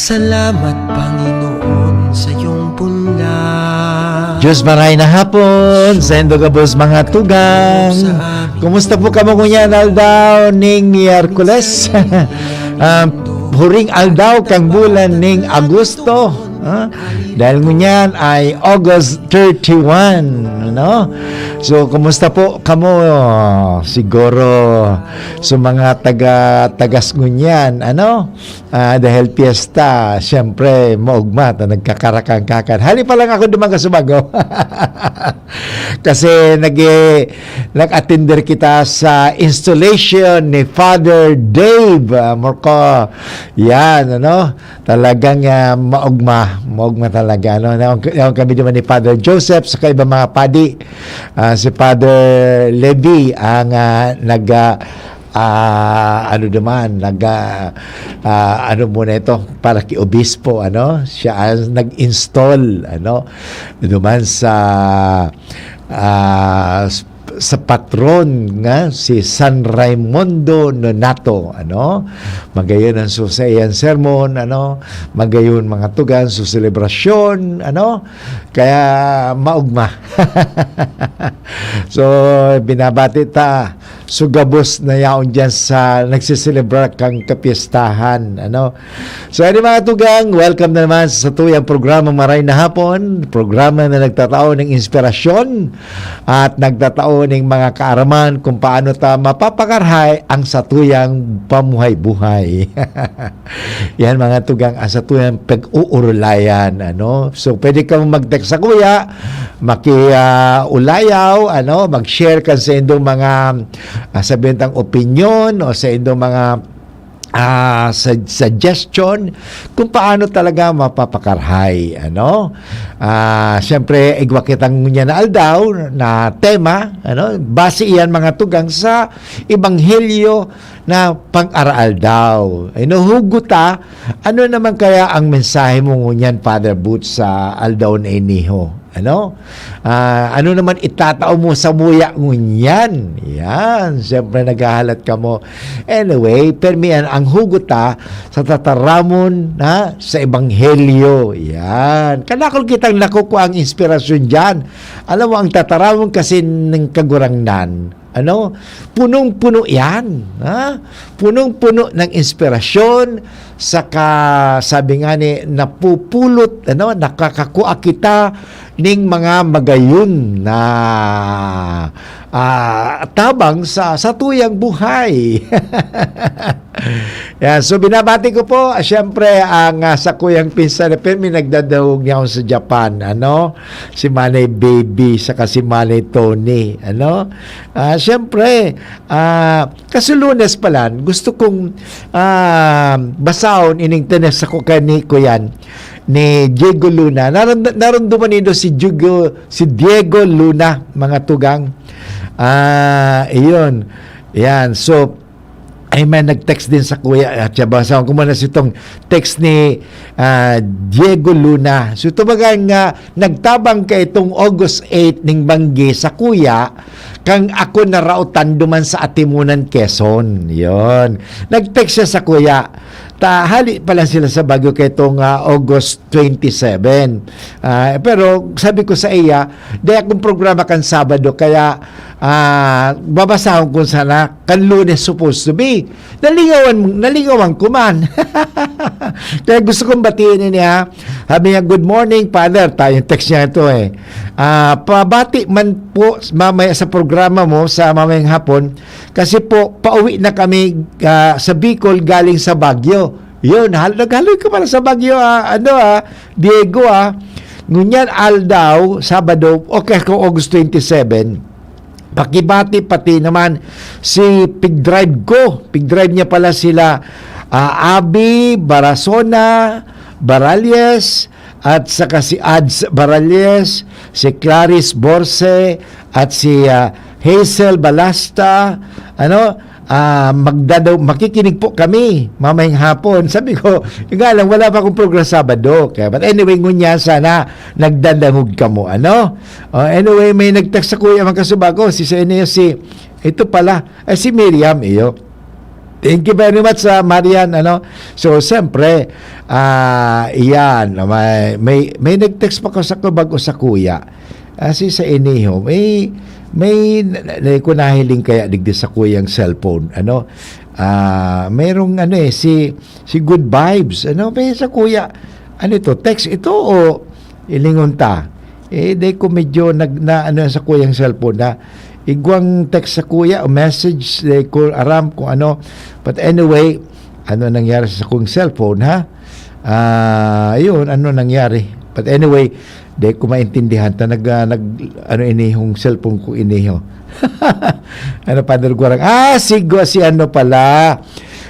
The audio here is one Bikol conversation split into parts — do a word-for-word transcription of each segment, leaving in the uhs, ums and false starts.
Salamat, Panginoon, sa iyong punla. Diyos maray na hapon, sa indo gabos mga tugang. Kumusta po kamo ngunyan aldaw ning Miyerkules? Ah, huring aldaw kang bulan ning Agosto. Ah, dahil ngunyan ay August thirty-one, ano? So, kumusta po kamo? Siguro, sa mga taga, tagas ngunyan, ano? Ah, dahil piyesta, siyempre, maugma ta nagkakarakangkakan. Hali pa lang ako duman ka Subago. Kasi nag-, nag-attender kita sa installation ni Father Dave, ah, Morco. Yan, ano? Talagang, ah, maugma. Maugma talaga, ano? Yaon, yaon kami duman ni Father Joseph, saka ibang mga padi. Ah, si Father Levi ang, ah, nag, ah, ah, ano naman, nag, ah, ah, ano muna ito, para ki obispo, ano? Siya ang nag-install, ano? Duman sa, ah, s-, sa patron nga si San Raimundo Nonato, ano? Magayon ang su-, sa iyang sermon, ano? Magayon mga tugang su selebrasyon, ano? Kaya maugma. So, binabati ta, sugabos na yaon diyan sa nagseselebrar kang kapiestahan, ano? So, ano mga tugang, welcome na naman sa satuyang programa Maray na Hapon, programa na nagtatao ng inspirasyon at nagtatao ng mga kaaraman kung paano ta mapapakarhay ang satuyang pamuhay-buhay. Yan mga tugang ang satuyang pag-uurulayan, ano? So, pwede ka mag-text sa kuya, maki, ah, ulayaw, ano, mag-share ka sa indong mga, ah, sabihin tang opinyon o sa indong mga, ah, sug-, suggestion kung paano talaga mapapakarhay, ano? Ah, siyempre, igwa kitang ngunyan na aldaw na tema, ano? Base iyan mga tugang sa ebanghelyo na pag-aroaldaw. Inuhugot ta, ano naman kaya ang mensahe mo ngunyan, Father Boots, sa aldaw na iniho? Ano? Ah, ano naman itatao mo sa muya ngunyan? Yan, siyempre naghahalat kamo. Anyway, permi an-, ang hugot ta sa tataramon na sa ebanghelyo. Yan. Kadakol kitang nakukua ang inspirasyon diyan. Alam mo, ang tataramon kasi ng Kagurangnan, ano? Punong-puno yan, ha? Punong-puno ng inspirasyon, saka sabi nga ni, napupulot, ano, nakakakua kita ning mga magayon na, ah, tabang sa satuyang buhay. Yan. So, binabati ko po, ah, siyempre, ang, ah, sakuyang pinsan na pirmi nagdadangog niya ako sa Japan, ano? Si Manay Baby, saka si Manay Tony, ano? Ah, siyempre, ah, kasi Lunes pa lang, gusto kong, ah, basahon ining text sako kani ko yan, ni Diego Luna. Narund-, narunduman nindo si Diego, si Diego Luna, mga tugang. Ah, iyon. Yan. So, ay, may nag-text din sa kuya. At siya, basahon ko muna si itong text ni, ah, Diego Luna. So, ito baga nga, nagtabang ka itong August eight ning banggi sa kuya, kang ako naraotan duman sa Atimonan, Quezon. Yon. Nag-text siya sa kuya. Ta, hali pa lang sila sa Baguio kay itong, ah, August twenty-seven. Ah, pero sabi ko sa iya, "Dai akong programa kan Sabado, kaya, ah, babasahon ko sana kan Lunes supposed to be." Nalingawan, nalingawan ko man. Kaya gusto kong batiin ini, ha. Sabi niya, "Good morning, Father." Tayong text niya ito, eh. "Ah, pabati man po mamaya sa programa mo sa mamayang hapon. Kasi po, pauwi na kami, ah, sa Bicol galing sa Baguio." Yun, hal-, naghaloy ka pala sa Baguio, ah, ano, ah, Diego, ah. Ngunyan aldaw, Sabado, okay, kung August twenty-seven, pakibati pati naman si pig-drive ko. Pig-drive niya pala sila, ah, Abby Barasona, Baralles, at saka si Ads Baralles, si Clarice Borse, at si, ah, Hazel Balasta, ano, ah, magdadaw-, makikinig po kami mamayang hapon. Sabi ko, "Yun nga lang, wala pa akong programa Sabado." Kaya, but anyway, ngunyan sana nagdadangog kamo, ano? Oh, anyway, may nag-text sa kuya, mga kasubago, si, si, ano yun, si, ito pala, ay, si Miriam, iyo. Thank you very much, ah, Marian, ano. So, siyempre, ah, iyan, may, may, may nag-text pa ko sa ko, bago sa kuya. Ah, si sa iniho, may, may, na, na, na, ko nahiling kaya digdi sa kuyang cellphone, ano. Ah, merong, ano eh, si, si Good Vibes, ano, may sa kuya, ano ito, text ito o ilingon ta? Eh, di ko medyo nag, na, ano, sa kuyang cellphone na, igwang text sa kuya o message, di ko aram kung ano. But anyway, ano nangyari sa kong cellphone, ha? Ah, yun, ano nangyari? But anyway, di ko maintindihan ta nag, ah, nag, ano ini yung cellphone ko ini, ho? Ano, Father Guarang? Ah, si Gu-, si ano pala?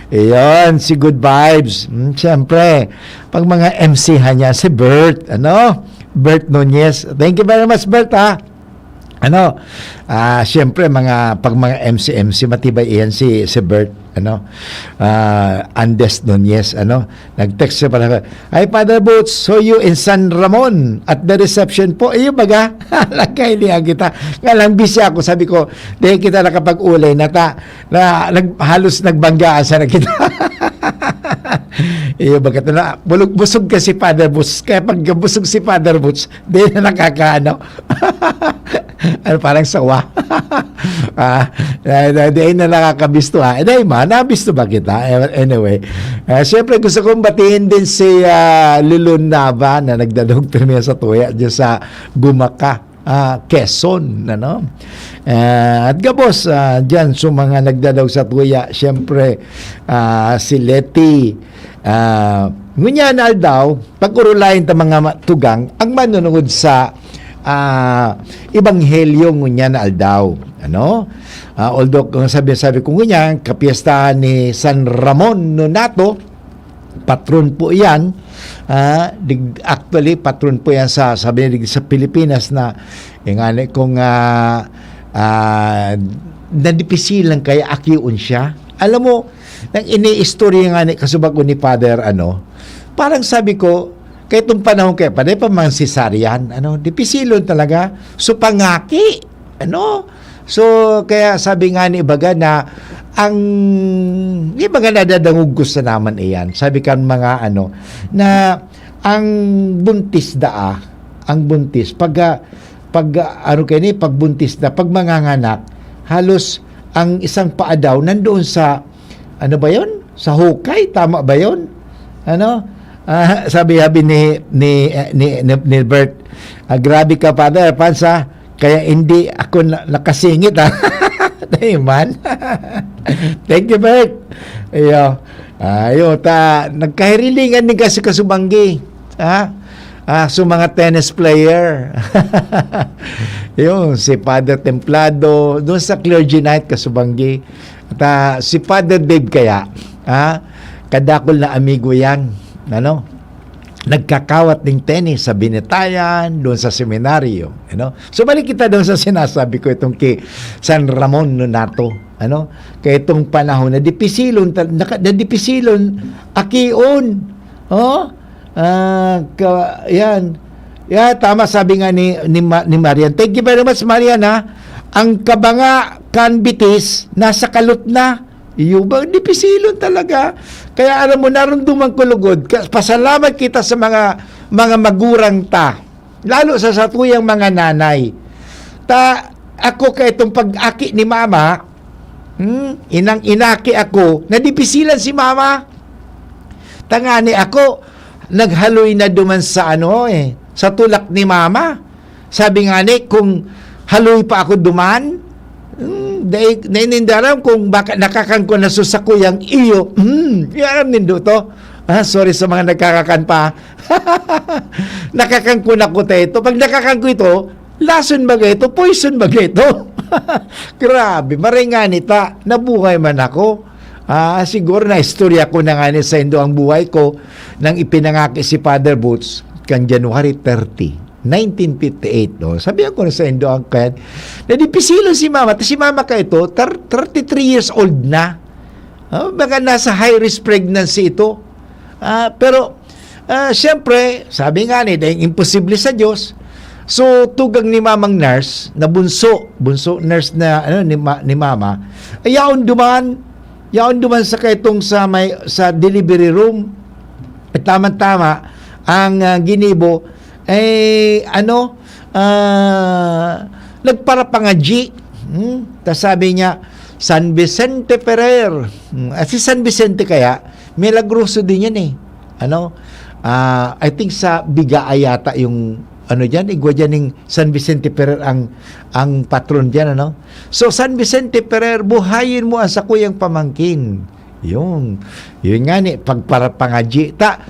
Iyon, si Good Vibes. Hmm, siyempre, pag mga M C ha niya, si Bert, ano? Bert Nunez. Thank you very much, Bert, ha? Ano, ah, siyempre, mga, pag mga M C, M C, matibay iyan si, si Bert, ano? Ah, Andes Nunez, ano? Nag-text siya pala, "Hi, Father Boots, saw you in San Ramon at the reception po." Iyo baga, nagkailihan kita. Nga lang, busy ako. Sabi ko, "Di kita nakapag-ulay na ta, na nag, halos nagbanggaan sa na kita." Iyo baga, ta na, bulog, busog ka si Father Boots. Kaya pag busog si Father Boots, di na nakakaano. Ano, parang sawa. Ah, na, na, di na nakakabisto, ha. Eh, di man, nabisto ba kita? Eh, anyway, ah, siyempre gusto kong batiin din si, ah, Lulun Nava na nagdadog pirmi sa tuya dyan sa Gumaka, ah, Quezon, ano? Ah, at gabos, ah, dyan sa mga nagdadog sa tuya, siyempre, ah, si Leti, ah, ngunyan aldaw, pag-urulayan ta mga ma-, tugang, ang manunungod sa, ah, Ebanghelyo ngunyan na aldaw. Ano? Ah, although, kung sabi, sabi ko ngunyan, kapiestahan ni San Ramon Nonato, patron po iyan. Ah, dig-, actually, patron po yan sa, sabi, dig-, sa Pilipinas na, ingani kung, ah, ah, nadipisilan kaya akion siya. Alam mo, nang iniistorya nga ni, kasubag ko ni Father, ano, parang sabi ko, kaya itong panahon kaya, panay pa mga cesarean, ano, dipisilon talaga. So, pangaki, ano? So, kaya sabi nga ni ibaga na ang, di ba nga nadadangog ko sa naman iyan, sabi kan mga, ano, na ang buntis daa, ang buntis, pag, ah, pag, ah, ano kayo ni, pag buntis na, pag manganganak, halos ang isang paa daw nandoon sa, ano ba yon? Sa hukay, tama ba yon? Ano? Ah, sabi-sabi ni, ni, eh, ni, ni, ni Bert, "Ah, grabe ka, Father Pans, ah. Kaya hindi ako na, nakasingit, ah." Amen. Thank you, Bert. Iyo. Ayo, ta, nagkahirilingan din kasi kasubanggi. Ha? Ah, so mga tennis player. Yung si Father Templado, doon sa Clergy Night, kasubanggi. At, ah, si Father Dave kaya, ha? Kadakol na amigo yan. Ano? Nagkakawat ng tennis sa Binitayan, doon sa seminaryo. Ano? So, balik kita doon sa sinasabi ko, itong kay San Ramon Nonato. Ano? Kaya itong panahon na dipisilon, tal-, naka-, na dipisilon, akion. Oh? Ah, ka-, yan. Yeah, tama sabi nga ni, ni, Ma-, ni Marian. Thank you very much, Marian, ha. Ang kabanga kan bitis, nasa kalot na. Iyo ba? Dipisilon talaga. Kaya alam mo, narumduman ko lugod. Ka-, pasalamat kita sa mga, mga magurang ta. Lalo sa satuyang mga nanay. Ta, ako kay itong pag-aki ni mama, hmm, inang inaki ako, nadipisilan si mama. Tangani ako, naghaloy na duman sa ano eh, sa tulak ni mama. Sabi nga ni, kung haloy pa ako duman, hmm, dai, nainindaram kung baka nakakan ko na sa sakuyang iyo. Hmm, aram nindo to. Ah, sorry sa mga nagkakakan pa. Nakakan ko na ko ta ito. Pag nakakan ko ito, lason baga ito, poison baga ito. Grabe, maray nga nita, nabuhay man ako. Ah, siguro na istorya ko na nga ni sa indo ang buhay ko nang ipinangaki si Father Boots kan January thirty, nineteen fifty-eight, no? Sabi ko na sa indo ang kan, nadipisilo si mama. Ta si mama ka ito, thir-, thirty-three years old na. Ah, baka nasa high risk pregnancy ito. Ah, pero, ah, siyempre, sabi nga ni, dahil imposible sa Diyos, so, tugang ni mamang nurse, na bunso, bunso nurse na, ano, ni ma-, ni mama, ayaon duman, Yaon duman sa kaitong sa may, sa delivery room. Eh, tama-tama, ang, ah, ginibo, eh, ano, ah, nagparapangadyi. Hmm? Tas sabi niya, "San Vicente Ferrer." Hmm, ah, si San Vicente kaya, milagroso din yan eh. Ano? Ah, I think sa Bigaa yata yung, ano diyan, igwa diyan ning San Vicente Ferrer ang, ang patron diyan, ano? So, San Vicente Ferrer, buhayin mo ang sakuyang pamangkin. Yun. Yun nga ni, pagparapangadyi. Ta,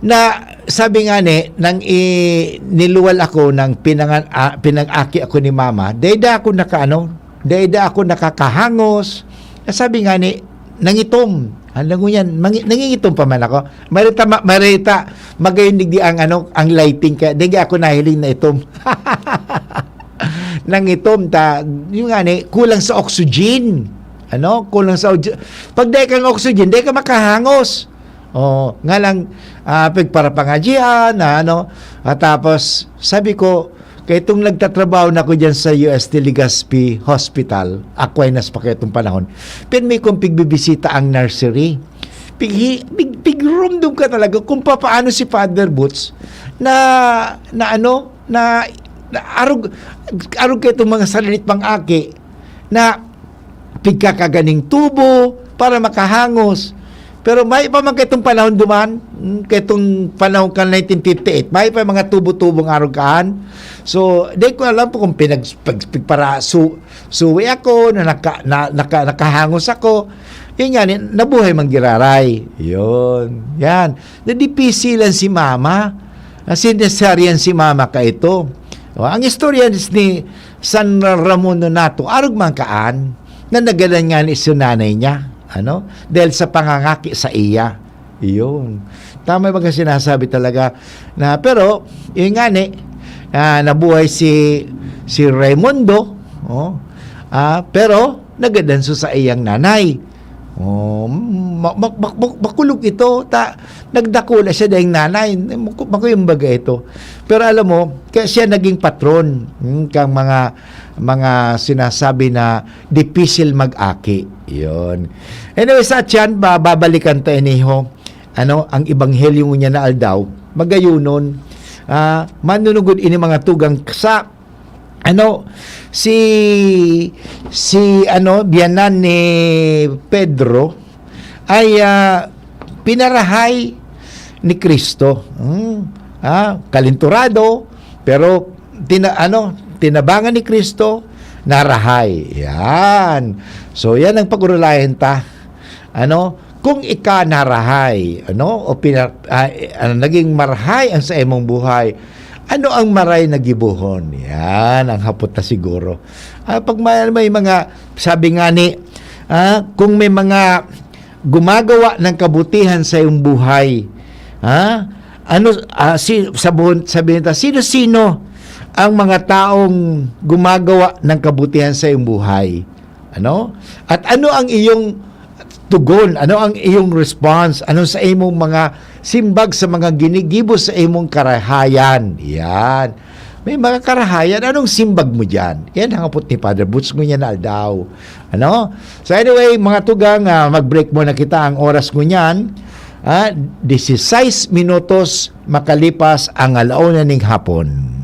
na, sabi nga ni, nang i-, niluwal ako ng pinangan-, ah, pinang-aki ako ni mama, dai da ako nakaano, dai da ako nakakahangos. Sabi nga ni, nangitom. Alam mo yan, mangi-, nangingitom pa man ako. Marita, ma-, marita, magayon digdi ang, ano, ang lighting, kaya di ako nahiling na itom. Nangitom ta, yung nga ni, kulang sa oxygen. Ano? Kulang sa oxy-, pag dai kang oxygen, dai ka makahangos. Oh, nga lang, ah, pagparapangadyian, na ano. At tapos, sabi ko, kay itong nagtatrabaho na ako dyan sa U S T Legazpi Hospital, Aquinas pa kayo itong panahon, pero may kong pigbibisita ang nursery. Pighi-, pig-, pigrumdum ka talaga kung papaano si Father Boots na, na ano, na, na arog, arog kayo itong mga sarilit pang aki na pigkakaganing tubo para makahangos. Pero may pa man kaitong panahon duman, hmm, kaitong panahon kan nineteen fifty-eight, may pa mga tubo-tubong arog kaan. So, di ko alam po kung pinag-, pag-, pagpara-, su-, suwi ako, na naka-, na, naka-, nakahangos ako. Yun nga, ni-, nabuhay man giraray. Yun. Yan. Nadipisilan si mama. Ah, sinesaryan si mama kaito. O, ang istorya ni San Ramon Nonato, arog man kaan, na nagadan nga ni si nanay niya, ano? Dahil sa pangangaki sa iya. Iyon. Tama yung mga sinasabi talaga na, pero, yun nga ni, ah, nabuhay si, si Raimundo, oh, ah, pero nagadan so sa iyang nanay. Oh, ma-, ma-, ma-, ma-, makulog ito, ta-, nagdakula siya dahil nanay. Maku-, makuyang baga ito. Pero alam mo, kaya siya naging patron, hmm, kang mga, mga sinasabi na dipisil mag-aki. Yun. Anyway, sa tiyan, ba-, babalikan ta iniho. Ano, ang ebanghelyo niya na aldaw, magayunon. Ah, manunugod ini mga tugang sa, ano, si, si, ano, biyanan ni Pedro ay, ah, pinarahay ni Cristo. Hmm. Ah, kalinturado, pero tina-, ano, tinabangan ni Cristo, narahay. Yan. So, yan ang pag-urulayan ta. Ano? Kung ika narahay, ano? O pina-, ah, ano, naging marahay ang sa imong buhay, ano ang maray na gibohon? Yan ang hapot na siguro. Ah, pag may, may mga, sabi nga ni, ah, kung may mga gumagawa ng kabutihan sa iyong buhay, ha? Ano, ah, si, sabuhon, sabihin ta, sino-sino ang mga taong gumagawa ng kabutihan sa iyong buhay? Ano? At ano ang iyong tugon? Ano ang iyong response? Ano sa imong mga simbag sa mga ginigibo sa imong karahayan? Yan. May mga karahayan. Anong simbag mo dyan? Yan ang hapot ni Father Boots ngunyan na aldaw. Ano? So anyway, mga tugang, ah, mag-break muna kita. Ang oras ngunyan, ah, dieciséis minutos makalipas ang alauna ning hapon.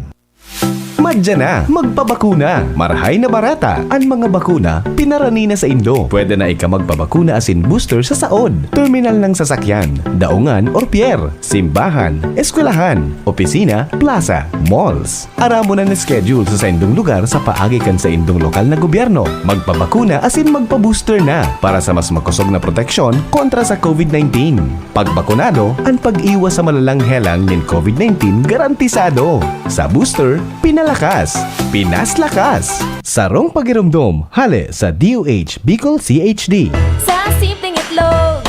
Madya na, magpabakuna. Marahay na barata an mga bakuna, pinarani na saindo. Pwede na ika magpabakuna asin booster sa saod, terminal ng sasakyan, daungan or pier, simbahan, eskwelahan, opisina, plaza, malls. Aramon an schedule sa saindong lugar sa paagi kan saindong lokal na gobyerno. Magpabakuna asin magpa-booster na para sa mas makosog na proteksyon kontra sa COVID nineteen. Pagbakunado, an pag-iwas sa malalang helang nin COVID nineteen garantisado. Sa booster, pinalakas, pinaslakas. Sarong pagiromdom, hale sa D O H Bicol C H D. Sa simpleng itlog,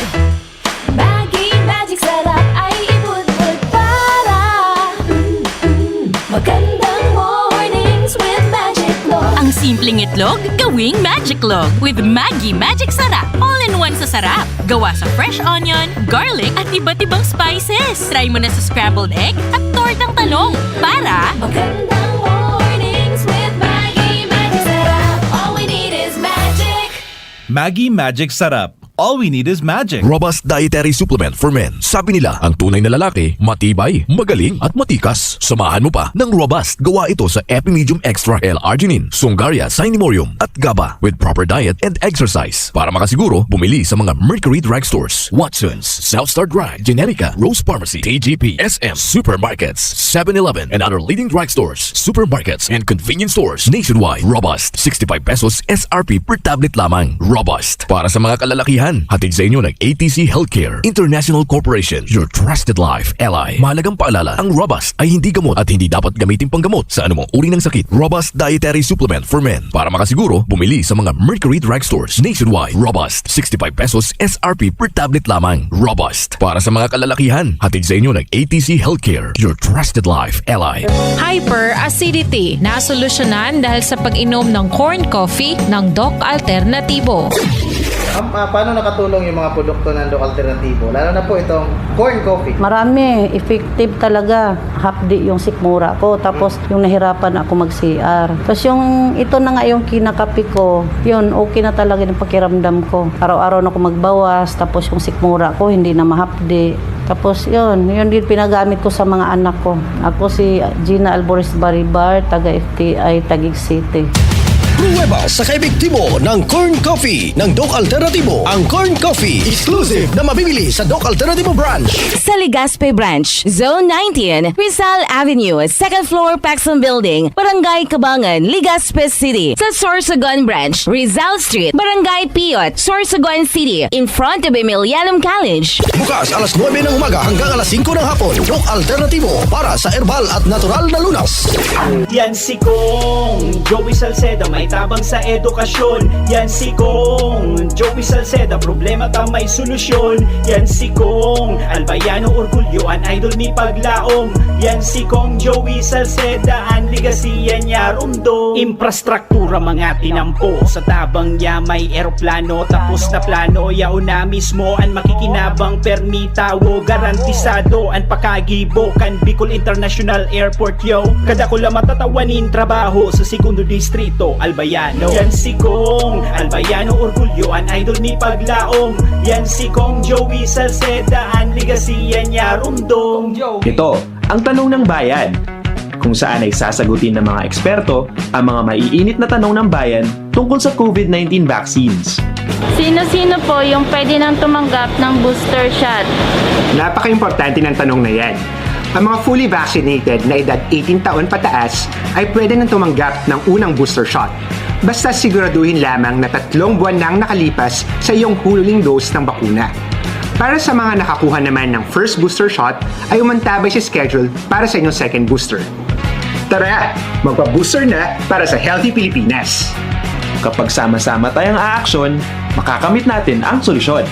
Maggi Magic Sarap ay ibudbud para, mm, mm, magandang mornings with Magic Log. Ang simpleng itlog, gawing Magic Log with Maggi Magic Sarap. All-in-one sa sarap. Gawa sa fresh onion, garlic, at iba't ibang spices. Try mo na sa scrambled egg at tortang talong. Para magandang mornings with Maggi Magic Sarap. All we need is magic. Maggi Magic Sarap. All we need is magic. Robust Dietary Supplement for Men. Sabi nila, ang tunay na lalaki, matibay, magaling, at matikas. Samahan mo pa ng Robust. Gawa ito sa Epimedium Extra L-Arginine, Sungaria Cinemorium, at GABA. With proper diet and exercise. Para makasiguro, bumili sa mga Mercury Drugstores, Watson's, South Star Drug, Generica, Rose Pharmacy, T G P, S M, supermarkets, Seven Eleven, and other leading drugstores, supermarkets, and convenience stores nationwide. Robust, sixty-five pesos S R P per tablet lamang. Robust. Para sa mga kalalakihan, hatid sa inyo ng A T C Healthcare International Corporation, your trusted life ally. Mahalagang paalala, ang Robust ay hindi gamot at hindi dapat gamitin panggamot sa anumang uri ng sakit. Robust Dietary Supplement for Men. Para makasiguro, bumili sa mga Mercury Drugstores nationwide. Robust, sixty-five pesos S R P per tablet lamang. Robust. Para sa mga kalalakihan, hatid sa inyo ng A T C Healthcare, your trusted life ally. Hyperacidity, nasolusyonan dahil sa pag-inom ng corn coffee ng Doc Alternativo. Ma'am, ah, paano nakatulong yung mga produkto ng Doc Alternativo? Lalo na po itong corn coffee. Marami, effective talaga. Hapdi yung sikmura ko, tapos yung nahirapan ako mag-C R. Tapos yung, ito na nga yung kinakape ko, yun, okay na talaga yung pakiramdam ko. Araw-araw na ako magbawas, tapos yung sikmura ko, hindi na mahapdi. Tapos yun, yun din pinagamit ko sa mga anak ko. Ako si Gina Alvarez Baribar, taga F T I, Taguig City. Pruweba sa kaepektibo ng corn coffee ng Doc Alternativo. Ang corn coffee, exclusive na mabibili sa Doc Alternativo branch. Sa Legazpi Branch, Zone nineteen, Rizal Avenue, second floor, Paxson Building, Barangay Cabangan, Legazpi City. Sa Sorsogon Branch, Rizal Street, Barangay Piot, Sorsogon City, in front of Emilianum College. Bukas alas nuebe ng umaga hanggang alas singko ng hapon. Doc Alternativo para sa herbal at natural na lunas. Yan si Kong Joey Salceda, may tabang sa edukasyon. Yan si Kong Joey Salceda, problema ta may solusyon. Yan si Kong Albayano Orgulyo, an idol ni Paglaom. Yan si Kong Joey Salceda, an legacy yan niya rumdom. Imprastrak- tura mga tinampo. Sa tabang niya may eroplano, tapos na plano, yaon na mismo an makikinabang. Permi tawo, garantisado an pakagibo kan Bicol International Airport, yo. Kadakula matatawa nin trabaho sa Segundo Distrito, Albayano. Yan si Kong Albayano, orgulyo an idol ni Paglaom. Yan si Kong Joey Salceda, an legacy yan niya rumdom. Ito ang Tanong ng Bayan, kung saan ay sasagutin ng mga eksperto ang mga maiinit na tanong ng bayan tungkol sa COVID nineteen vaccines. Sino-sino po yung pwede nang tumanggap ng booster shot? Napaka-importante ng tanong na yan. Ang mga fully vaccinated na edad eighteen taon pataas ay pwede nang tumanggap ng unang booster shot. Basta siguraduhin lamang na tatlong buwan nang nakalipas sa iyong huling dose ng bakuna. Para sa mga nakakuha naman ng first booster shot, ay umantabay sa schedule para sa inyong second booster. Tara, magpa-booster na para sa Healthy Pilipinas! Kapag sama-sama tayong aaksyon, makakamit natin ang solusyon.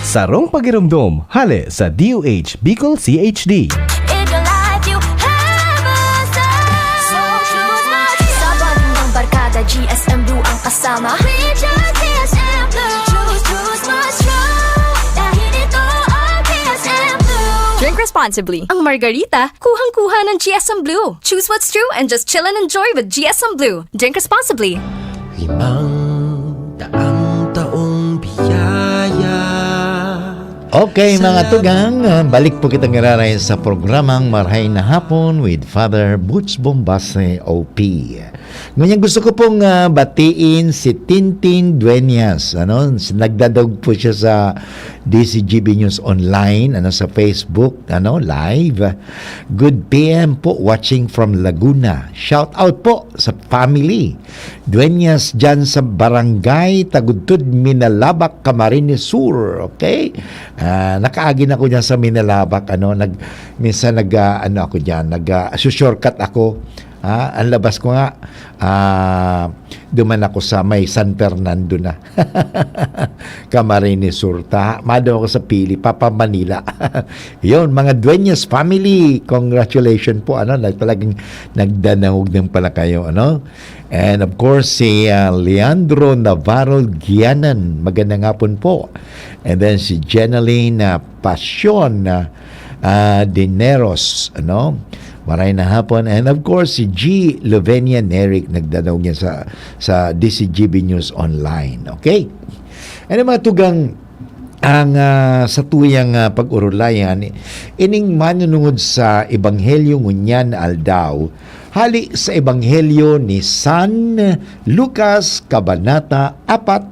Sarong pagiromdom, hale sa D O H Bicol C H D. In your life, you have a son. So choose my Sabon ng barkada, G S M Blue ang kasama. We choose G S M Blue. Choose, choose what's true. Dahil ito ang G S M Blue. Drink responsibly. Ang Margarita, kuhang-kuha ng G S M Blue. Choose what's true and just chill and enjoy with G S M Blue. Drink responsibly. Limang daang taong biyaya. Okay, mga tugang, ah, balik po kitang iraray sa programang Marhay na Hapon with Father Butch Bombase, O P. Ngunyan gusto ko pong, ah, batiin si Tintin Dueñas, ano, nagdadog po siya sa D C G B News Online, ano, sa Facebook, ano, live. Good P M po, watching from Laguna. Shout out po sa family. Dueñas dyan sa Barangay Tagudtod, Minalabac, Camarines Sur. Okay? Ah, nakaagi na ko dyan sa Minalabac, ano, nag, minsan nag, ah, ano ako dyan, nag, ah, shortcut ako. Ah, ang labas ko nga, ah, duman ako sa may San Fernando na. Camarines Sur. Ta, madam ako sa Pili, Papa Manila. Yun, mga Dueñas family, congratulations po, ano, na talagang nagdanangog din pala kayo, ano? And of course, si, ah, Leandro Navarro Gianan, magandang hapon po. And then si Jenaline, ah, Pasion, ah, ah, Dineros, ano? Maray na hapon. And of course, si G Lovenia Neric, nagdadaog niya sa, sa D C G B News Online. Okay? Ano, mga tugang, ang, ah, satuyang, ah, pag-orolayan, ining manunungod sa Ebanghelyo ngunyan na aldaw, hali sa Ebanghelyo ni San Lucas, Kabanata apat,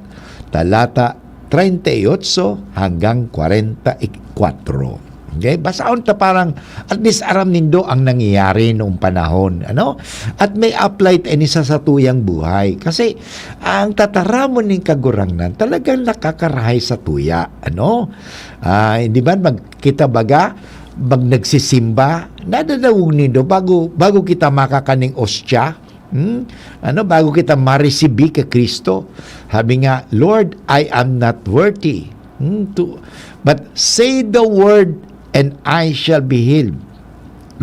talata treinta y ocho hanggang kwarenta y kwatro. Okay? Basahon ta, parang at least aram nindo ang nangyayari noong panahon, ano? At may apply ta ini sa satuyang buhay. Kasi ang tataramon nin Kagurangnan talagang nakakarahay satuya, ano? Ah, di ba, mag, kita baga, mag nagsisimba, nadadangog nindo bago, bago kita makakaning ostya? Hmm? Ano, bago kita maresibi kay Kristo? Sabi nga, "Lord, I am not worthy, hmm, to, but say the word and I shall be healed."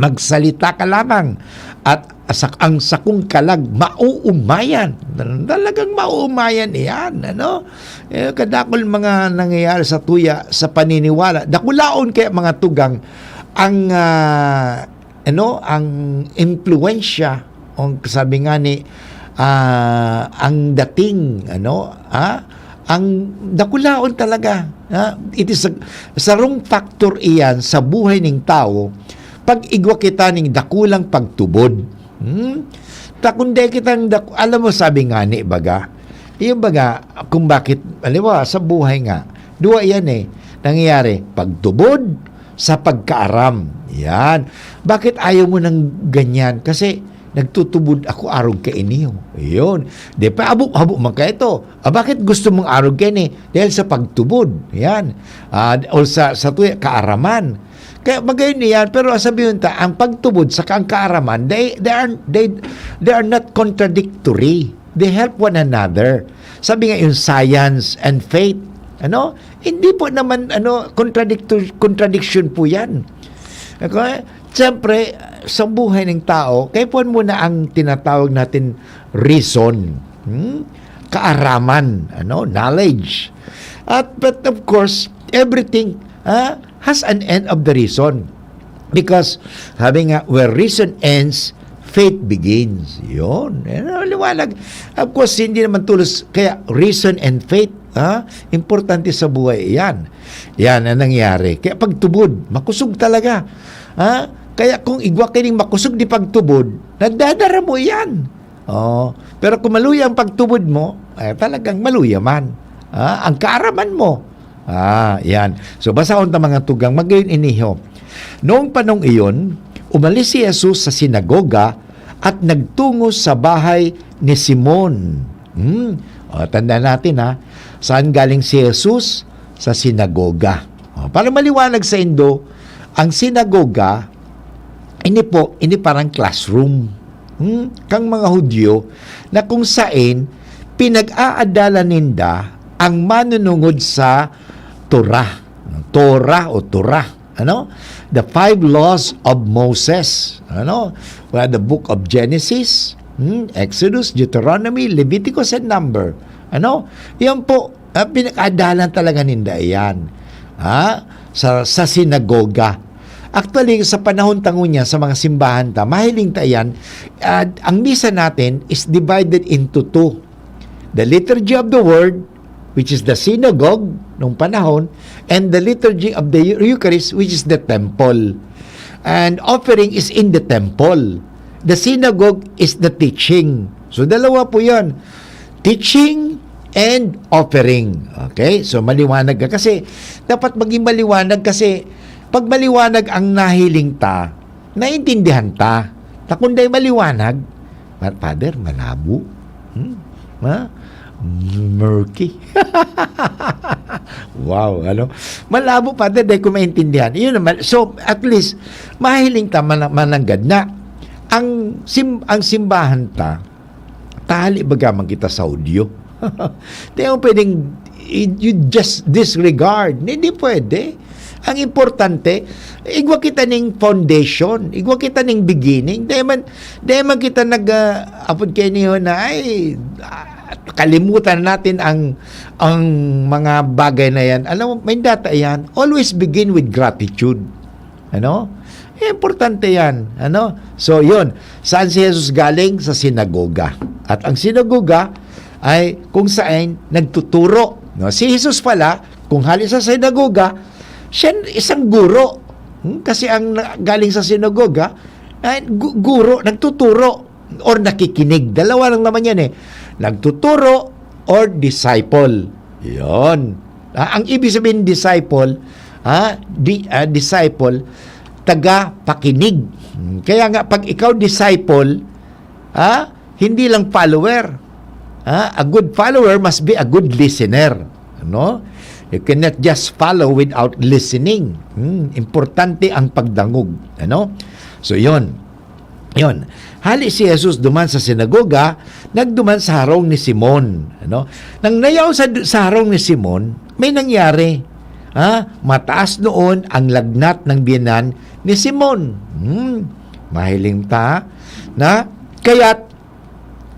Magsalita ka lamang at sa, ang sakong kalag mauumayan. Talagang mauumayan iyan, ano? Eh, kadakul mga nangyayari sa tuya, sa paniniwala. Dakulaon kaya, mga tugang, ang, ah, ano, ang impluwensya, o sabi nga ni, ah, ang dating, ano, ah, ang dakulaon talaga, ah, it is a, sarong factor iyan sa buhay ning tawo, pag igwa kita ning dakulang pagtubod. Hmm? Ta kun dai kitang dak-, alam mo, sabi nga ni baga, yung baga, kung bakit, halimbawa, sa buhay nga, duwa yan eh, nangyayari, pagtubod sa pagkaaram. Yan. Bakit ayaw mo ng ganyan? Kasi nagtutubod ako arog kaini, oh. Yun. Di pa, habo-habo man ka ito. Ah, bakit gusto mong arog kaini? Dahil sa pagtubod. Yan. Ah, o sa, sa tuya, kaaraman. Kaya magayon niyan, pero ang sabihin ta, ang pagtubod saka ang kaaraman, they, they are, they, they are not contradictory. They help one another. Sabi nga yung science and faith, ano? Hindi po naman, ano, contradictor-, contradiction po yan. Okay? Siyempre, sa buhay ng tao, kaipuhan muna ang tinatawag natin reason. Hmm? Kaaraman, ano? Knowledge. At, but of course, everything, ah, has an end of the reason. Because, sabi nga, "Where reason ends, faith begins." Yun. Yan ang liwanag. Of course, hindi naman tulos. Kaya, reason and faith, ha? Importante sa buhay. Yan. Yan ang nangyari. Kaya pagtubod, makusog talaga. Ha? Kaya kung igwa kining makusog di pagtubod, nadadara mo yan. Oh, pero kung maluya ang pagtubod mo, eh, talagang maluya man. Ah, ang kaaraman mo. Ah, yan. So, basahon ta, mga tugang, magayon iniho. Noong panong iyon, umalis si Jesus sa sinagoga at nagtungo sa bahay ni Simon. Hmm? O, tandaan natin, ha, saan galing si Jesus? Sa sinagoga. O, para maliwanag sa indo, ang sinagoga, ini po, ini parang classroom, hmm, kang mga Hudyo, na kung saen pinag-aadalan ninda ang manunungod sa Torah. Torah o Torah, ano? The five laws of Moses, ano? Well, the book of Genesis, hmm, Exodus, Deuteronomy, Leviticus, and Number. Ano? Yan po, ah, pinag-aadalan talaga ninda iyan. Ha? Sa, sa sinagoga. Actually, sa panahon ta ngunyan, sa mga simbahan ta, mahiling ta iyan, ah, ang misa natin is divided into two. The liturgy of the word, which is the synagogue nung panahon, and the liturgy of the Eu-, Eucharist, which is the temple. And offering is in the temple. The synagogue is the teaching. So, dalawa po yon. Teaching and offering. Okay? So, maliwanag ka. Kasi, dapat maging maliwanag kasi pag maliwanag ang nahiling ta, naintindihan ta. Na kung dai maliwanag, "Ma-, Father, malabo." Hmm? Ha? Murky. Wow, ano? Malabo, Father, dai ko maintindihan. Yun naman. So, at least, mahiling ta, mana-, mananggad na. Ang sim-, ang simbahan ta, tali baga man kita sa audio. Di mo pwedeng, you just disregard. Hindi pwede. Ang importante, igwa kita ning foundation, igwa kita ning beginning. Dai man, dai man kita nag, ah, apod kaini na, ay, ah, kalimutan natin ang, ang mga bagay na yan. Alam mo, may data yan. Always begin with gratitude. Ano? Eh, importante yan. Ano? So, yun. Saan si Jesus galing? Sa sinagoga. At ang sinagoga ay kung saan nagtuturo. No, si Jesus pala, kung hali sa sinagoga, siya isang guro. Hmm, kasi ang na-, galing sa sinagoga, ay gu-, guro, nagtuturo or nakikinig. Dalawa lang naman yan eh. Nagtuturo or disciple. Yon. Ah, ang ibig sabihin disciple, ah, di, ah, disciple, tagapakinig. Hmm, kaya nga, pag ikaw disciple, ah, hindi lang follower. Ah, a good follower must be a good listener. Ano? You cannot just follow without listening. Hmm, importante ang pagdangog. Ano? So, yon. Yon. Hali si Jesus duman sa sinagoga, nagduman sa harong ni Simon. Ano? Nang nayaw sa, sa harong ni Simon, may nangyari. Ha? Mataas noon ang lagnat ng biyanan ni Simon. Hmm. Mahiling ta na kaya't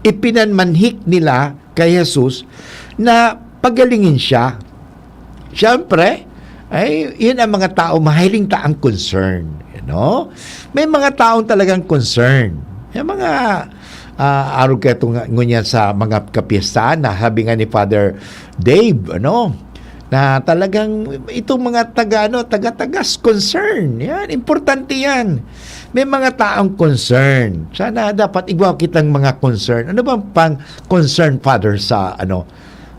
ipinanmanhik nila kay Jesus na pagalingin siya. Siyempre, ay, yun ang mga tao mahiling ta ang concern, you know? May mga taong talagang concern. Yung mga, ah, arog ka itong ngunyan sa mga kapiestahan na sabi nga ni Father Dave, ano, na talagang itong mga taga, ano, taga-tagas concern. Yan, importante yan. May mga taong concern. Sana dapat igwa kitang mga concern. Ano bang pang concern, Father, sa, ano,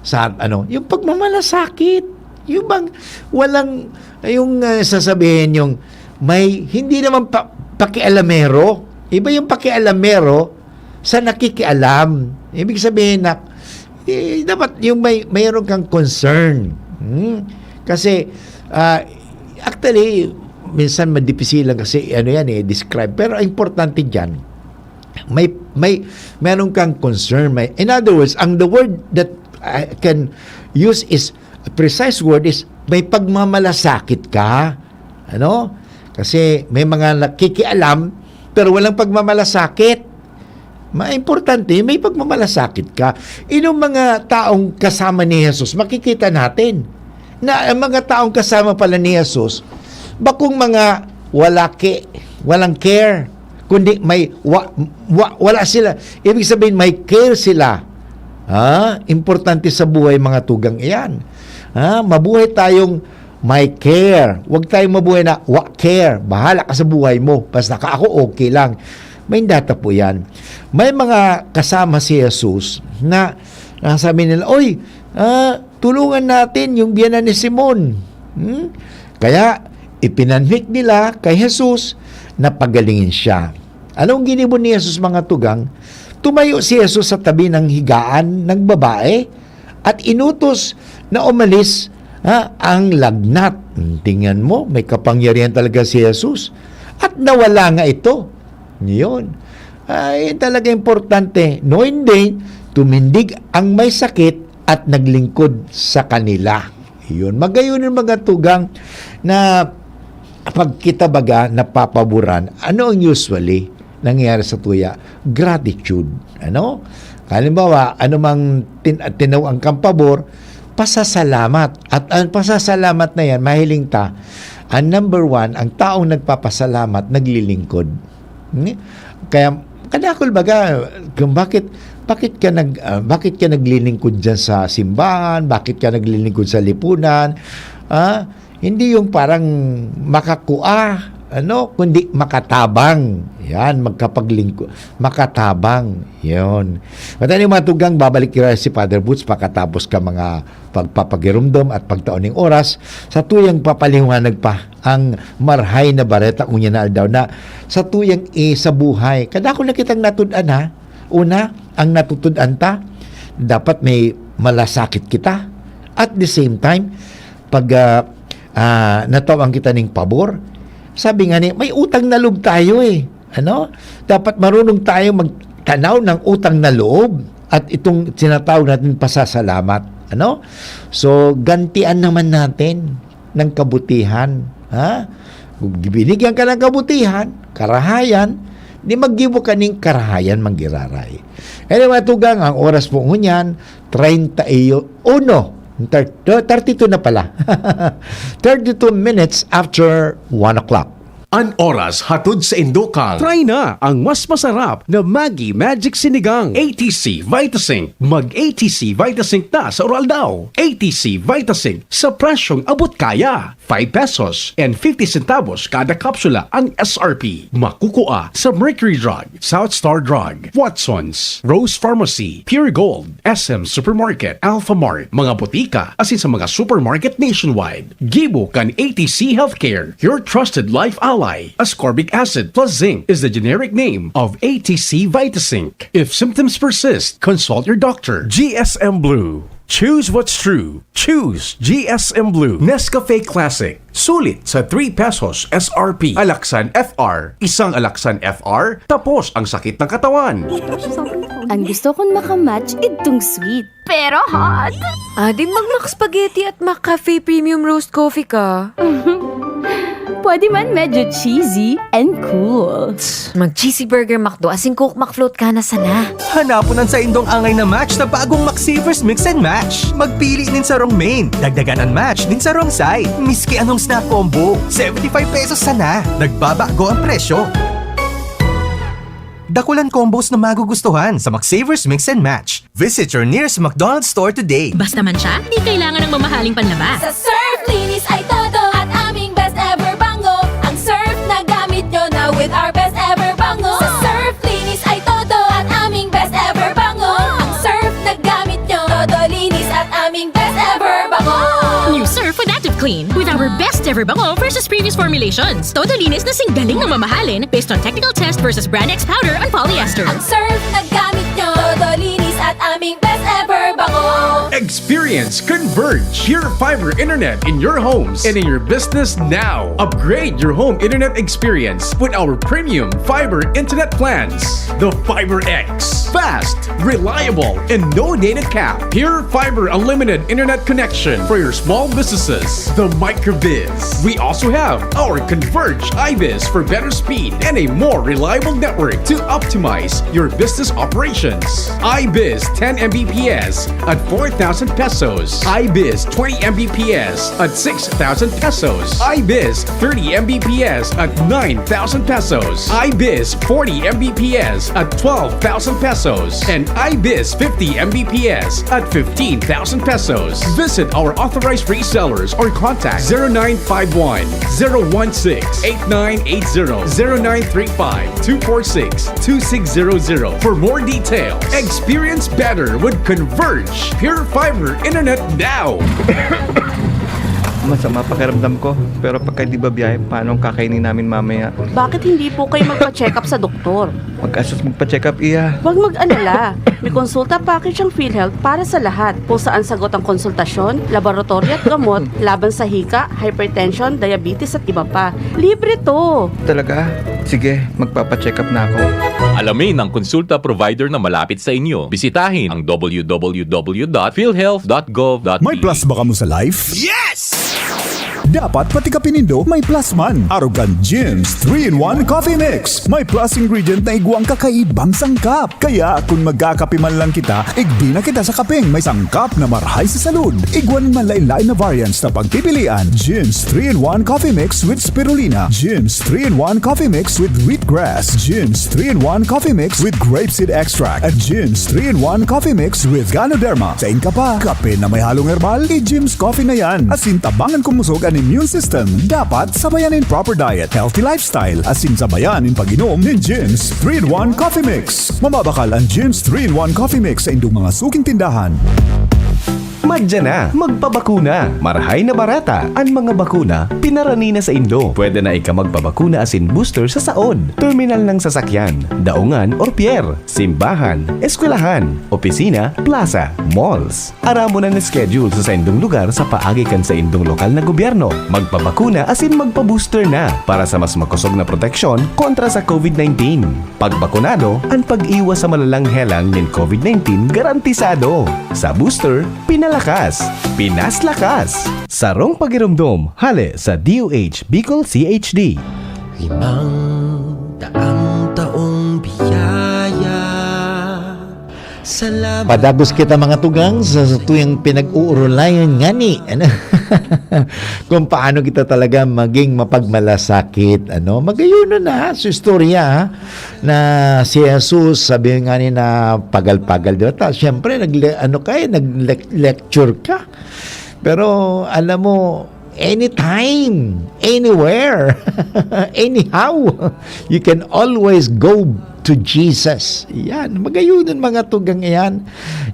sa, ano, yung pagmamalasakit? Yung bang walang, yung, ah, sasabihin yung may, hindi naman pa, pakialamero. Iba yung pakialamero sa nakikialam. Ibig sabihin na, eh, dapat yung may, mayroon kang concern. Hmm? Kasi, ah, actually, minsan madipisilan kasi, ano yan eh, describe. Pero ang importante dyan, may, may, meron kang concern. May, in other words, ang the word that I can use is, a precise word is, may pagmamalasakit ka. Ano? Kasi may mga nakikialam, pero walang pagmamalasakit. Maimportante, may pagmamalasakit ka. Inong mga taong kasama ni Jesus, makikita natin na ang mga taong kasama pala ni Jesus, bakong mga wala ki-, walang care, kundi may wa-, wa-, wala sila. Ibig sabihin, may care sila. Ha? Importante sa buhay, mga tugang iyan. Ha? Mabuhay tayong may care. Huwag tayong mabuhay na wa care. Bahala ka sa buhay mo. Basta ka ako, okay lang. May data po yan. May mga kasama si Jesus na nasabi nila, "Oy, ah, tulungan natin yung biyanan ni Simon." Hmm? Kaya, ipinanhik nila kay Jesus na pagalingin siya. Anong ginibo ni Jesus, mga tugang? Tumayo si Jesus sa tabi ng higaan ng babae at inutos na umalis, ha, ang lagnat. Tingnan mo, may kapangyarihan talaga si Jesus. At nawala nga ito. Yun. Ay, talaga importante. No, hindi, tumindig ang may sakit at naglingkod sa kanila. Yun. Magayon yung mga tugang na pag kita baga napapaboran. Ano ang usually nangyayari sa tuya? Gratitude. Ano? Halimbawa, anumang tin-, tinaw ang kampabor, pasasalamat. At ang pasasalamat na yan, mahiling ta, ang number one, ang taong nagpapasalamat, naglilingkod. Hmm? Kaya, kadakol baga, kung bakit, bakit ka nag-, ah, bakit ka naglilingkod diyan sa simbahan, bakit ka naglilingkod sa lipunan, ah, hindi yung parang makakua, ano, kundi makatabang. Yan, magkapaglingkod, makatabang. Yun. At ano yung mga tugang, babalik kira si Father Boots pagkatapos ka mga pagpapagirumdom at pagtaon ning oras sa tuyang papaliwanag pa ang marhay na bareta unya na aldaw na sa tuyang, eh, sa buhay. Kadakol na kitang natudan, ha? Una, ang natutudan ta, dapat may malasakit kita. At the same time, pag, ah, ah, natawan kita ning pabor, sabi nga ni, may utang na loob tayo eh. Ano? Dapat marunong tayo magtanaw ng utang na loob at itong tinatawag natin pasasalamat. Ano? So, gantian naman natin ng kabutihan. Ha? Kung binigyan ka ng kabutihan, karahayan, di maggibo ka ning karahayan manggiraray. Anyway, tugang, ang oras po ngunyan, treinta y uno. Thir-, thirty-two na pala. Thirty-two minutes after one o'clock. An oras hatod sa indo kang try na ang mas masarap na Maggi Magic Sinigang. A T C Vitasync. Mag A T C Vitasync na sa Uraldaw. A T C Vitasync sa presyong abot kaya. Five pesos and fifty centavos kada kapsula ang S R P. Makukua sa Mercury Drug, South Star Drug, Watson's, Rose Pharmacy, Pure Gold, S M Supermarket, Alpha Mart, mga botika, asin sa mga supermarket nationwide. Gibo kan A T C Healthcare, your trusted life ally. Ascorbic acid plus zinc is the generic name of A T C Vitasync. If symptoms persist, consult your doctor. G S M Blue. Choose what's true. Choose G S M Blue. Nescafe Classic. Sulit sa three pesos S R P. Alaxan F R. Isang Alaxan F R, tapos ang sakit ng katawan. Ang gusto kong makamatch, idtong sweet. Pero hot. Adi, mag-Mac Spaghetti at Mac Cafe Premium Roast Coffee ka. Pwede man medyo cheesy and cool. Mag-cheesy burger McDo asin Coke McFloat ka na sana. Hanapon an saindong angay na match sa bagong McSavers Mix and Match. Magpili nin sarong main, dagdagan an match nin sarong side. Miski anong snack combo, seventy five pesos sana. Nagbabago ang presyo. Dakulan combos na magugustuhan sa McSavers Mix and Match. Visit your nearest McDonald's store today. Basta man siya, di kailangan ng mamahaling panlaba. Sa Surf, linis ay todo at aming best ever bango. Ang Surf na gamit nyo na with our best ever bango. Sa Surf, linis ay todo at aming best ever bango. Ang Surf na gamit nyo, todo linis at aming best ever bango. New Surf with Active Clean. With our best ever bango versus previous formulations. Todo linis na singgaling ng mamahalin based on technical test versus Brand X powder on polyester. Ang Surf na gamit nyo, todo linis at aming best ever bango. Experience Converge Pure Fiber Internet in your homes and in your business now. Upgrade your home internet experience with our premium fiber internet plans. The Fiber X. Fast, reliable, and no data cap. Pure Fiber Unlimited Internet Connection for your small businesses. The Microbiz. We also have our Converge iBiz for better speed and a more reliable network to optimize your business operations. iBiz ten M B P S at four thousand pesos. iBiz twenty M B P S at six thousand pesos. iBiz thirty M B P S at nine thousand pesos. iBiz forty M B P S at twelve thousand pesos. And iBiz fifty M B P S at fifteen thousand pesos. Visit our authorized resellers or contact zero nine five one, zero one six, eight nine eight zero, zero nine three five, two four six, two six zero zero for more details. Experience better with Converge Pure Fiber Internet now. Masama pakiramdam ko, pero pagka di ba biyahe, paano ang kakainin namin mamaya? Bakit hindi po kayo magpa-check up sa doktor? Mag-asos magpa-check up, iya. Huwag mag-alala. May konsulta package ang PhilHealth para sa lahat. Kung saan sagot ang konsultasyon, laboratory at gamot, laban sa hika, hypertension, diabetes at iba pa. Libre to! Talaga? Sige, magpapacheck up na ako. Alamin ang konsulta provider na malapit sa inyo. Bisitahin ang w w w dot philhealth dot gov dot p h. May plus ba kamo sa life? Yes! Dapat pati kape nindo may plus man. Arog kan Jim's three-in-one Coffee Mix. May plus ingredient na igwang kakaibang sangkap. Kaya kun magkakape man lang kita, igdi na kita sa kapeng may sangkap na marhay sa salud. Igwa nin manlain-lain na variants na pagpipilian. Jim's three-in-one Coffee Mix with Spirulina. Jim's three-in-one Coffee Mix with Wheatgrass. Jim's three-in-one Coffee Mix with Grapeseed Extract. At Jim's three-in-one Coffee Mix with Ganoderma. Sain ka pa? Kape na may halong herbal? I-Jim's Coffee na yan. Asin tabangan kumusog an immune system. Dapat sabayan nin proper diet, healthy lifestyle, asin sabayan nin pag-inom nin Jim's three-in-one Coffee Mix. Mababakal an Jim's three-in-one Coffee Mix sa indong mga suking tindahan. Madya na! Magpabakuna! Marhay na barata! An mga bakuna, pinarani na sa indo. Pwede na ika magpabakuna asin booster sa saod, terminal ng sasakyan, daungan or pier, simbahan, eskwelahan, opisina, plaza, malls. Aramon an schedule sa saindong lugar sa paagi kan saindong lokal na gobyerno. Magpabakuna asin magpa-booster na para sa mas makosog na proteksyon kontra sa COVID nineteen. Pagbakunado, an pag-iwas sa malalang helang nin COVID nineteen garantisado. Sa booster, pinalakas, pinaslakas. Sarong pagiromdom, hale sa D O H Bicol C H D. Limang daang taong biyaya Salamat. Padagos kita, mga tugang, sa satuyang pinag-uurulayan ngani, ano? Kung paano kita talaga maging mapagmalasakit, ano? Magayuno na, ha? So, istorya, ha? Na si Jesus, sabi nga ni na pagal-pagal, di ba? Ta-, siyempre, nagle-, ano ka eh, nag-lec-, lecture ka. Pero, alam mo, anytime, anywhere, anyhow, you can always go to Jesus. Yan, magayunon mga tugang iyan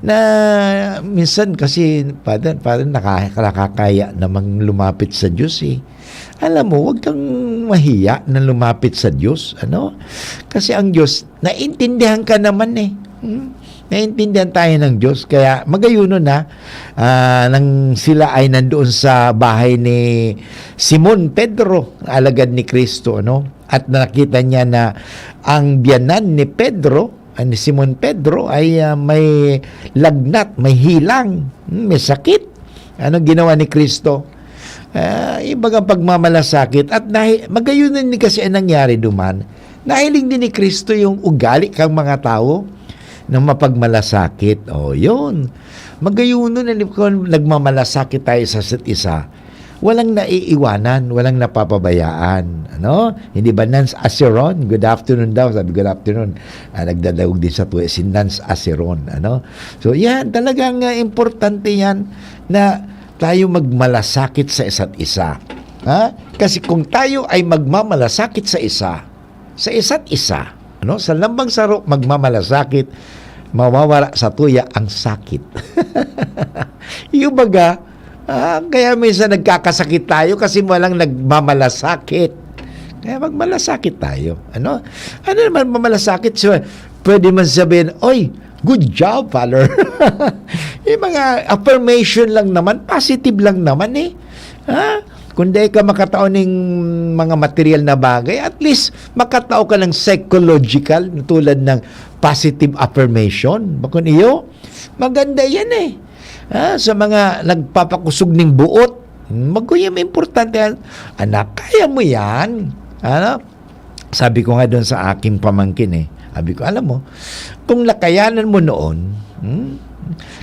na minsan kasi, Father, parang naka-, nakakaya namang lumapit sa Diyos eh. Alam mo, huwag kang mahiya na lumapit sa Diyos, ano? Kasi ang Diyos, naintindihan ka naman eh. Hmm? Naintindihan tayo ng Diyos, kaya magayunon na, ah, nang sila ay nandoon sa bahay ni Simon Pedro, alagad ni Kristo, ano? At nakita niya na ang biyanan ni Pedro, ah, ni Simon Pedro, ay, ah, may lagnat, may hilang, hmm, may sakit. Anong ginawa ni Kristo? Ah, ibaga pagmamalasakit. At nahi-, magayunan din kasi ang nangyari duman. Nahiling din ni Kristo yung ugali kang mga tawo na mapagmalasakit. O, yun. Magayunon na ni-, kung nagmamalasakit tayo sa isa't isa. Walang naiiwanan, walang napapabayaan. Ano? Hindi ba Nance Aceron? Good afternoon daw. Sabi, "Good afternoon." Ah, nagdadangog din sa tuwi si Nance Aceron. Ano? So, yan. Talagang, ah, importante yan na tayo magmalasakit sa isa't isa. Ha? Kasi kung tayo ay magmamalasakit sa isa, sa isa't isa, ano? Sa lambang saro, magmamalasakit, mawawara sa tuya ang sakit. Yung baga, ah, kaya minsan nagkakasakit tayo kasi walang nagmamalasakit. Kaya magmalasakit tayo. Ano? Ano naman mamalasakit? So, pwede man sabihin, "Oy, good job, Father." Yung mga affirmation lang naman, positive lang naman eh. Ha? Kung di ka makatao ning mga material na bagay, at least makatao ka ng psychological, tulad ng positive affirmation. Bakun iyo, maganda yan eh. Ha? Sa mga nagpapakusog ning buot, magkuyang importante yan. Anak, kaya mo yan. Ano? Sabi ko nga doon sa aking pamangkin eh, sabi ko, "Alam mo, kung nakayanan mo noon, hmm,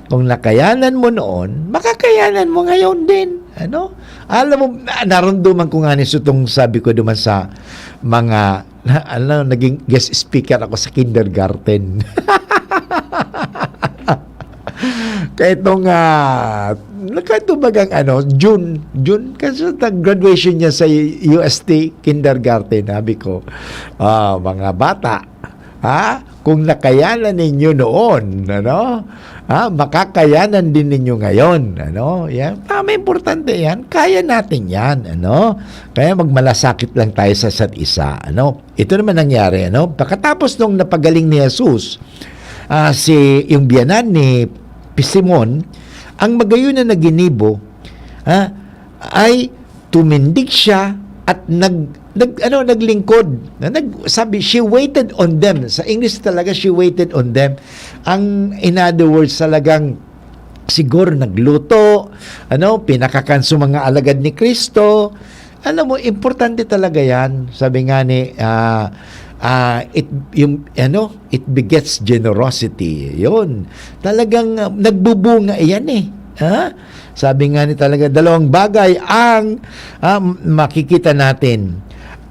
kung nakayanan mo noon, makakayanan mo ngayon din." Ano? Alam mo, na-, narumduman ko nga ni sutong sabi ko duman sa mga, na, ano, naging guest speaker ako sa kindergarten. Kaya itong, ah, nagkatubagang ano, June, June, kasi sa graduation niya sa U S T kindergarten, sabi ko, "Ah, mga bata, ha? Kung nakayanan ninyo noon, ano? Ha? Makakayanan din ninyo ngayon," ano? Yan, tama, importante yan. Kaya natin yan, ano? Kaya magmalasakit lang tayo sa isa't isa, ano? Ito naman nangyari, ano? Pagkatapos nung napagaling ni Jesus, ah, si, yung biyanan ni Simon, ang magayon na naginibo, ah, ay tumindig siya at nag-, nag-, ano, naglingkod. Na nag-, sabi, "She waited on them." Sa English talaga, "She waited on them." Ang, in other words, talagang siguro nagluto, ano, pinakakan sa mga alagad ni Kristo. Alam mo, importante talaga yan. Sabi nga ni, ah, ah, it, yung, ano, "It begets generosity." Yun. Talagang, ah, nagbubunga yan eh. Ha? Sabi nga ni talaga, dalawang bagay ang, ah, makikita natin.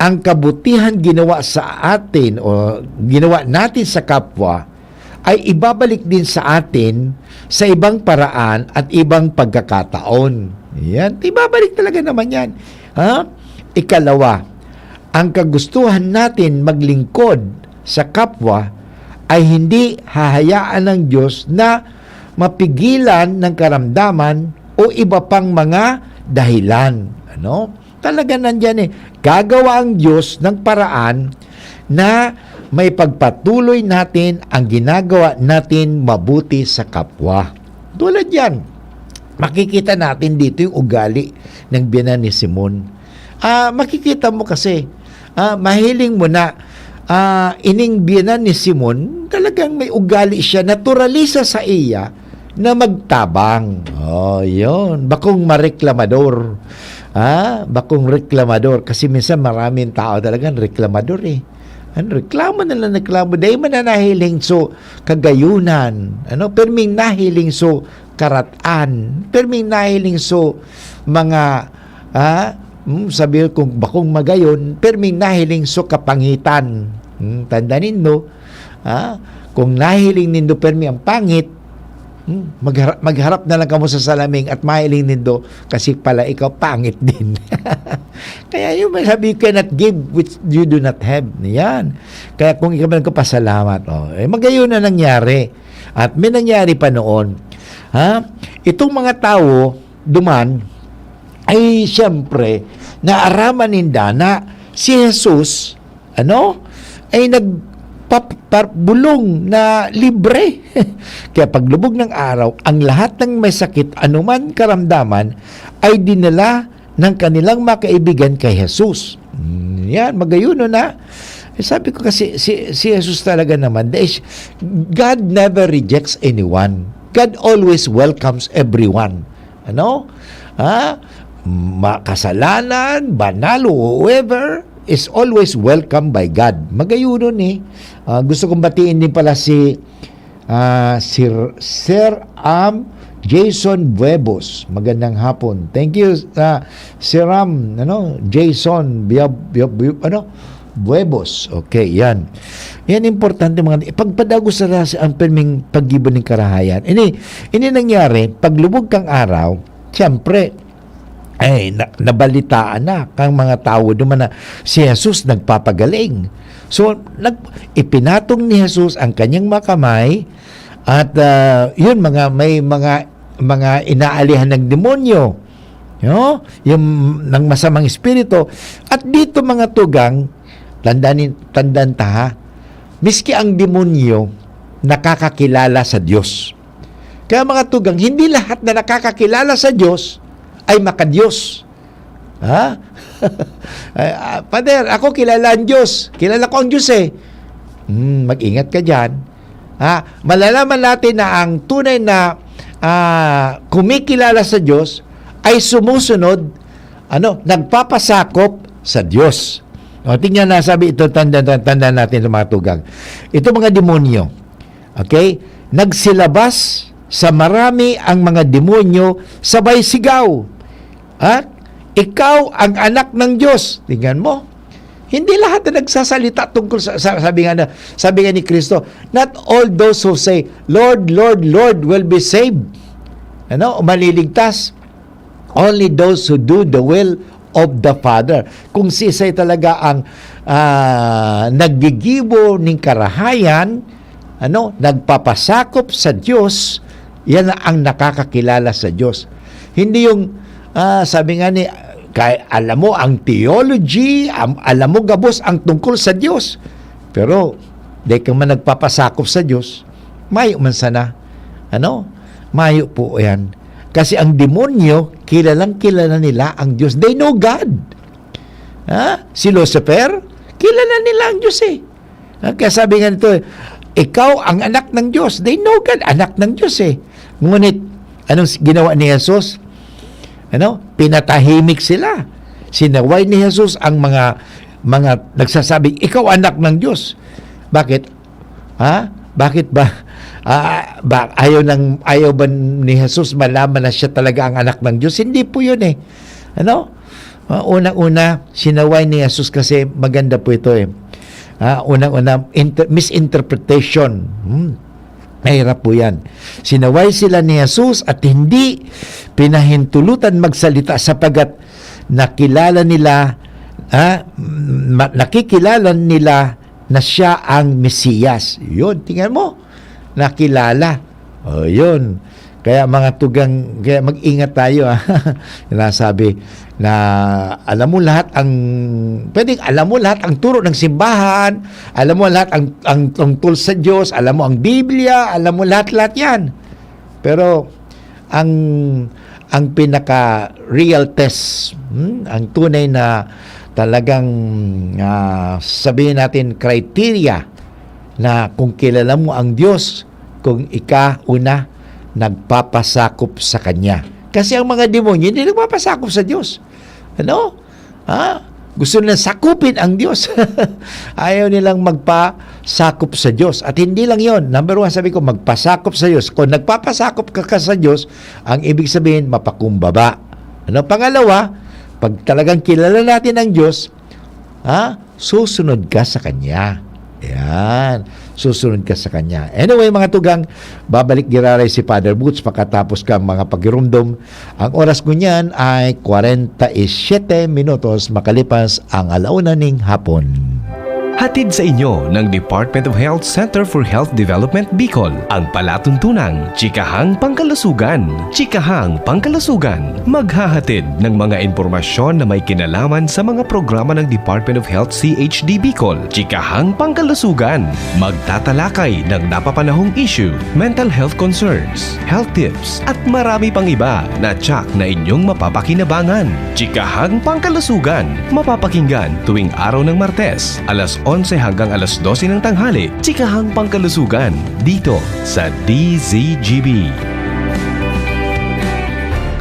Ang kabutihan ginawa sa atin o ginawa natin sa kapwa, ay ibabalik din sa atin sa ibang paraan at ibang pagkakataon. Yan, ibabalik talaga naman yan. Ha? Ikalawa, ang kagustuhan natin maglingkod sa kapwa ay hindi hahayaan ng Diyos na mapigilan ng karamdaman o iba pang mga dahilan. Ano? Talaga nandiyan eh. Gagawa ang Diyos ng paraan na maipagpatuloy natin ang ginagawa natin mabuti sa kapwa. Tulad yan, makikita natin dito yung ugali ng biyanan ni Simon. Ah, makikita mo kasi, ah, mahiling mo na, ah, ining biyanan ni Simon, talagang may ugali siya, naturalisa sa iya na magtabang. Oh, yun. Bakong mareklamador. Ah, bakong reklamador. Kasi minsan maraming tao talagang reklamador eh. Ano, reklamo na lang reklamo. Dai man na nahiling so kagayunan. Ano? Perming nahiling so karatan. Perming nahiling so mga, ah, hmm, sabi kung bakong magayon, perming nahiling so kapangitan. Hmm, tanda nindo, ah, kung nahiling nindo permi ang pangit, hmm, maghara-, magharap na lang kamo sa salamin at mahiling nindo kasi pala ikaw pangit din. Kaya yun, may sabi, "You cannot give which you do not have." Yan. Kaya kung ikaw man nagpapasalamat, oh, eh, magayon na nangyari. At may nangyari pa noon. Ha? Itong mga tao, duman, ay siyempre, naaraman ninda na si Jesus, ano, ay nagpap-, par-, bulong na libre. Kaya paglubog ng araw, ang lahat ng may sakit, anuman karamdaman, ay dinala ng kanilang mga kaibigan kay Jesus. Hmm, yan, magayon na. Eh, sabi ko kasi, si, si Jesus talaga naman, there is, God never rejects anyone. God always welcomes everyone. Ano? Ha? Makasalanan, banal, whoever, is always welcome by God. Magayon eh. Ah, gusto kong batiin din pala si, ah, Sir, Sir Am Jason Buebos. Magandang hapon. Thank you, ah, Sir Am, ano, Jason, Bia-, Bia-, Bia-, ano, Buebos. Okay, yan. Yan, importante, mga, ipagpadagos sa, sa ang pirming paggibo ning karahayan. Ini, ini nangyari, paglubog kang araw, siyempre, ay, na, nabalitaan na kang mga tawo duman na si Jesus nagpapagaling. So, nag-, ipinatong ni Jesus ang kanyang mga kamay at, ah, yun, mga, may mga, mga inaalihan ng demonyo, no? Yung ng masamang espiritu. At dito, mga tugang, tandaan, tandaan ta, ha? Miski ang demonyo, nakakakilala sa Diyos. Kaya, mga tugang, hindi lahat na nakakakilala sa Diyos ay makadiyos. Ha? Ay, ah, "Pader, ako kilala ang Diyos. Kilala ko ang Diyos eh." Hmm, mag-ingat ka diyan. Ha? Malalaman natin na ang tunay na, ah, kumikilala sa Diyos ay sumusunod, ano, nagpapasakop sa Diyos. O, tingnan na, sabi ito, tanda, tanda natin sa mga tugang. Ito mga demonyo, okay? Nagsilabas sa marami ang mga demonyo sabay sigaw. Ha? "Ikaw ang anak ng Diyos." Tingnan mo. Hindi lahat na nagsasalita tungkol sa, sa, sabi nga na, sabi nga ni Kristo, "Not all those who say, 'Lord, Lord, Lord,' will be saved." Ano? O maliligtas. Only those who do the will of the Father. Kung sisay talaga ang, ah, naggigibo ning karahayan, ano, nagpapasakop sa Diyos, yan ang nakakakilala sa Diyos. Hindi yung, ah, sabi nga ni, kay, alam mo ang theology, am-, alam mo gabos ang tungkol sa Diyos. Pero, di ka man nagpapasakop sa Diyos, mayo man sana. Ano? Mayo po yan. Kasi ang demonyo, kilalang kilala nila ang Diyos. They know God. Ha? Si Lucifer, kilala nila ang Diyos eh. Ha? Kaya sabi nga nito, "Ikaw ang anak ng Diyos." They know God, anak ng Diyos eh. Ngunit, anong s-, ginawa ni Jesus? Ano? Pinatahimik sila. Sinaway ni Jesus ang mga, mga nagsasabing, "Ikaw anak ng Diyos." Bakit? Ha? Bakit ba? Ah, ba, ayaw ng, ayaw ba ni Jesus malaman na siya talaga ang anak ng Diyos? Hindi po yun eh. Ano? Ah, unang-una, sinaway ni Jesus kasi maganda po ito eh. Ah, unang-una, inter-, misinterpretation. Hmm. Mahirap po yan. Sinaway sila ni Jesus at hindi pinahintulutan magsalita sapagkat nakilala nila, ah, ma-, nakikilala nila na siya ang Mesiyas. Yun, tingnan mo, nakilala. O, yun. Kaya mga tugang, kaya mag-ingat tayo, ah. Sinasabi na alam mo lahat ang, pwedeng alam mo lahat ang turo ng simbahan, alam mo lahat ang, ang tungkol sa Diyos, alam mo ang Biblia, alam mo lahat-lahat yan. Pero ang, ang pinaka real test, hmm, ang tunay na talagang, ah, sabihin natin, criteria na kung kilala mo ang Diyos, kung ika una nagpapasakop sa Kanya. Kasi ang mga demonyo hindi nagpapasakop sa Diyos. Ano? Ha? Gusto nila sakupin ang Diyos. Ayaw nilang magpasakop sa Diyos. At hindi lang yon. Number one, sabi ko, magpasakop sa Diyos. Kung nagpapasakop ka, ka sa Diyos, ang ibig sabihin, mapakumbaba. Ano? Pangalawa, pag talagang kilala natin ang Diyos, ha? Susunod ka sa Kanya. Yan. Susunod ka sa Kanya. Anyway, mga tugang, babalik giraray si Father Boots pakatapos kang mga pagirumdom. Ang oras ko niyan ay kwarenta y siyete minutos makalipas ang alauna ning hapon. Hatid sa inyo ng Department of Health Center for Health Development Bicol ang palatuntunang Chikahang Pangkalusugan. Chikahang Pangkalusugan, maghahatid ng mga impormasyon na may kinalaman sa mga programa ng Department of Health C H D Bicol. Chikahang Pangkalusugan, magtatalakay ng napapanahong issue, mental health concerns, health tips, at marami pang iba na tsak na inyong mapapakinabangan. Chikahang Pangkalusugan, mapapakinggan tuwing araw ng Martes, alas onse hanggang alas dose ng tanghali. Chikahang Pangkalusugan, dito sa D Z G B.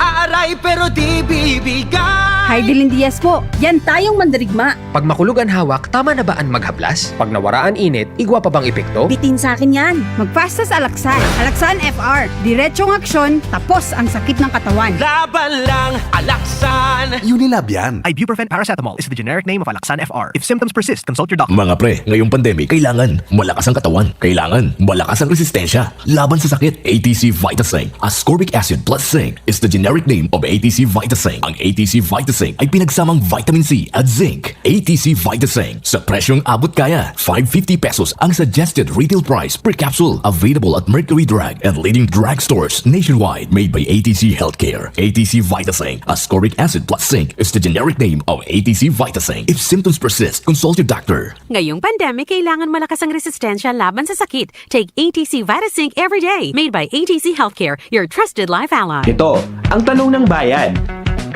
Aaray pero di bibigay. Hi, Dylan Diaz po. Yan tayong mandirigma. Pag makulog an hawak, tama na ba an maghaplas? Pag nawara an init, igwa pa bang epekto? Bitin sa akin yan. Magpasta sa Alaxan. Alaxan F R. Diretsong aksyon, tapos ang sakit ng katawan. Laban lang, Alaxan! Unilab yan. Ibuprofen paracetamol is the generic name of Alaxan F R. If symptoms persist, consult your doctor. Mga pre, ngayong pandemic, kailangan malakas ang katawan. Kailangan malakas ang resistensya laban sa sakit. A T C Vitasync ascorbic acid plus zinc is the generic name of A T C Vitasync. Ang A T C Vitasync ay pinagsamang vitamin C at zinc. A T C Vitasync, sa presyong abot kaya, five fifty pesos ang suggested retail price per capsule. Available at Mercury Drug and leading drugstores nationwide. Made by A T C Healthcare. A T C Vitasync ascorbic acid plus zinc is the generic name of A T C Vitasync. If symptoms persist, consult your doctor. Ngayong pandemic, kailangan malakas ang resistensya laban sa sakit. Take A T C Vitasync every day. Made by A T C Healthcare, your trusted life ally. Ito ang Tanong ng Bayan,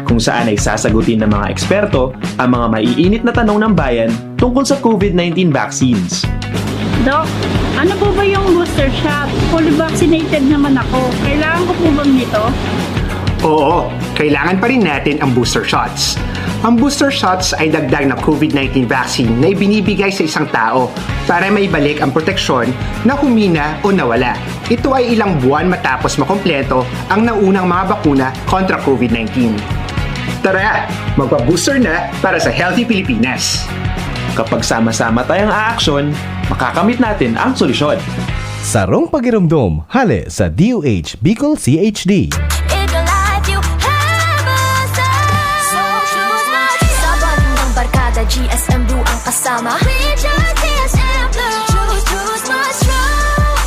kung saan ay sasagutin ng mga eksperto ang mga maiinit na tanong ng bayan tungkol sa COVID nineteen vaccines. Doc, ano po ba yung booster shot? Fully vaccinated naman ako. Kailangan ko po bang nito? Oo, kailangan pa rin natin ang booster shots. Ang booster shots ay dagdag na COVID nineteen vaccine na ibinibigay sa isang tao para maibalik ang proteksyon na humina o nawala. Ito ay ilang buwan matapos makompleto ang naunang mga bakuna kontra COVID nineteen. Tara, magpa-booster na para sa healthy Pilipinas! Kapag sama-sama tayong aaksyon, makakamit natin ang solusyon. Sarong pagiromdom, hale sa D O H Bicol C H D. Ika-life you have a say. So choose my Sa banda ng barkada, G S M Blue ang kasama. We choose G S M Blue. Choose, choose my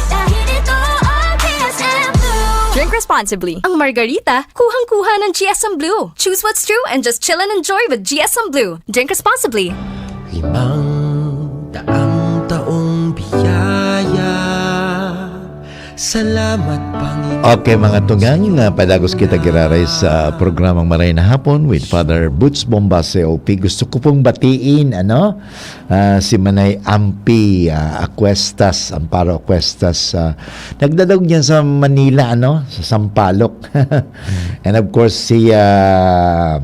Dahil ito ang G S M Blue. Drink responsibly. Ang margarita, kuhang-kuha ng G S M Blue. Choose what's true and just chill and enjoy with G S M Blue. Drink responsibly. Limang daang taong biyaya. Salamat, Panginoon. Okay, mga tugang, ah, padagos kita giraray sa programang Maray na Hapon with Father Boots Bomba, C O P. Gusto ko pong batiin, ano, ah, si Manay Ampi, ah, Acuestas, Amparo Acuestas, ah, nagdadaog niyan sa Manila, ano, sa Sampaloc. And of course, si, ah,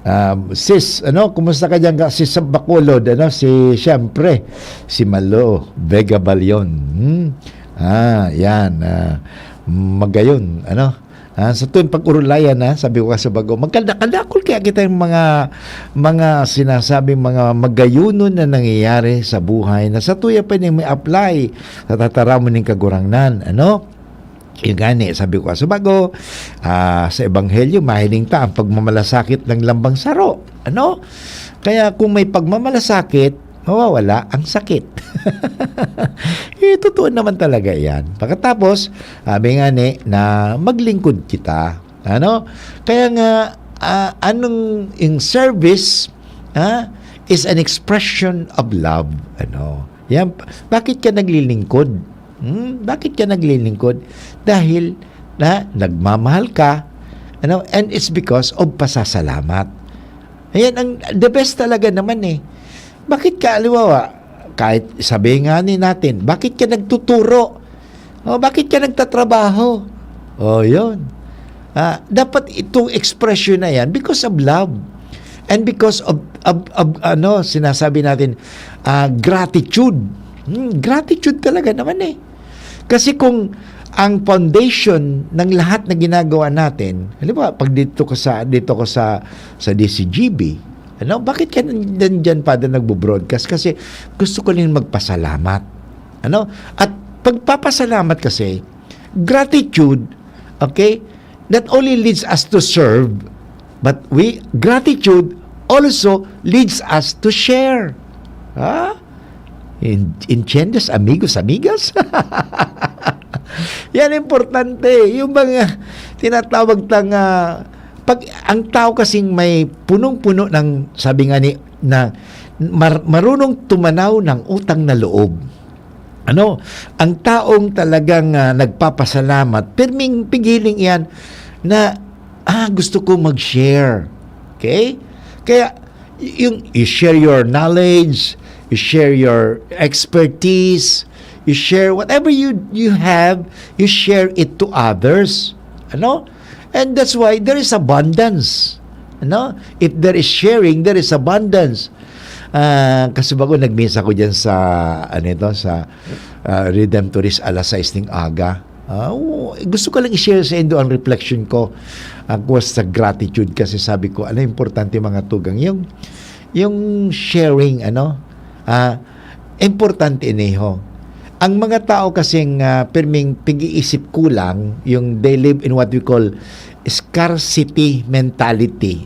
ah, sis, ano, kumusta ka diyan, ka-, sis sa Bacolod, ano, si, siyempre, si Malo Vega Balion. Hmm? Ah, yan, ah, magayon, ano? Ah, sa tuwing pag-urulayan, ha, sabi ko nga sa bago, magkada-, kadakol kaya kita yung mga, mga sinasabing mga magayunon na nangyayari sa buhay na sa tuya pwedeng may apply sa tataramon ning Kagurangnan, ano? Yung gani, sabi ko nga sa bago, ah, sa Ebanghelyo, mahiling ta ang pagmamalasakit ng lambang saro, ano? Kaya kung may pagmamalasakit, mawawala ang sakit. Eh, totoo naman talaga yan. Pagkatapos, sabi nga ni, na maglingkod kita. Ano? Kaya nga, ah, anong, yung service, ha, is an expression of love. Ano? Yan, bakit ka naglilingkod? Hmm? Bakit ka naglilingkod? Dahil na nagmamahal ka, ano? And it's because of pasasalamat. Ayan, ang the best talaga naman eh. Bakit ka, aliwawa, kahit sabi nga ni natin, bakit ka nagtuturo? O, bakit ka nagtatrabaho? O, yun. Ah, dapat itong expression na yan because of love. And because of, of, of ano, sinasabi natin, ah, gratitude. Hmm, gratitude talaga naman eh. Kasi kung ang foundation ng lahat na ginagawa natin, halimbawa, pag dito ko sa, dito ko sa, sa D C G B, ano, bakit ka nandyan, Father, nagbo-broadcast? Kasi gusto ko lang magpasalamat. Ano? At pagpapasalamat kasi, gratitude, okay, not only leads us to serve, but we, gratitude also leads us to share. Ha? In, entiendes, amigos, amigas? Yan importante. Yung bang, ah, tinatawag tang, ah, pag ang tao kasing may punong-puno ng, sabi nga ni, na mar-, marunong tumanaw ng utang na loob. Ano, ang taong talagang, ah, nagpapasalamat, pirming pigiling iyan na, "Ah, gusto ko mag-share." Okay? Kaya, y-, yung, you share your knowledge, you share your expertise, you share whatever you, you have, you share it to others. Ano? And that's why there is abundance. Ano? If there is sharing, there is abundance. Ah, kasi bago nagmisa ko diyan sa, ano ito, sa, ah, Redemptorist alas sais ning aga. Ah, oo, gusto ko lang i-share sa indo ang reflection ko. Ang kuwas sa gratitude kasi sabi ko, ano importante mga tugang, yung, yung sharing, ano, ah, importante ini ho. Ang mga tao kasing, ah, pirming pag-iisip kulang, yung they live in what we call scarcity mentality.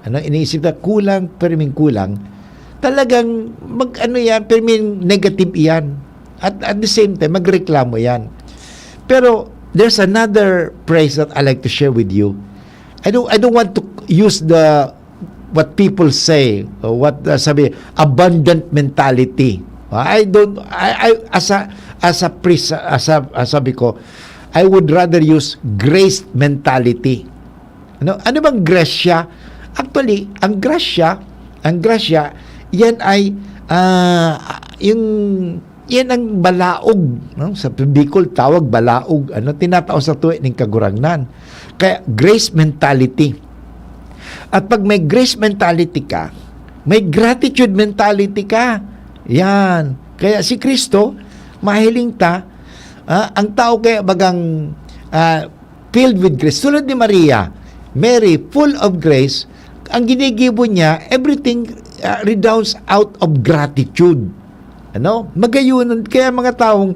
Ano, iniisip na kulang, pirming kulang. Talagang mag-ano yan, pirming negative yan. At at the same time, magreklamo yan. Pero there's another phrase that I like to share with you. I don't, I don't want to use the, what people say, or what, uh, sabi, abundant mentality. I don't, I, I, as a, as a priest, as a, as sabi ko, I would rather use grace mentality. Ano, ano bang grasya? Actually, ang grasya, ang grasya, yan ay, ah, yung, yan ang balaog, no? Sa Bicol, tawag balaog, ano, tinatao sa tuwi ning Kagurangnan. Kaya, grace mentality. At pag may grace mentality ka, may gratitude mentality ka. Yan. Kaya si Kristo, mahiling ta, ah, ang tao kaya bagang, ah, filled with grace. Tulad ni Maria, Mary, full of grace, ang ginigibo niya, everything, ah, redounds out of gratitude. Ano? Magayunon. Kaya mga taong,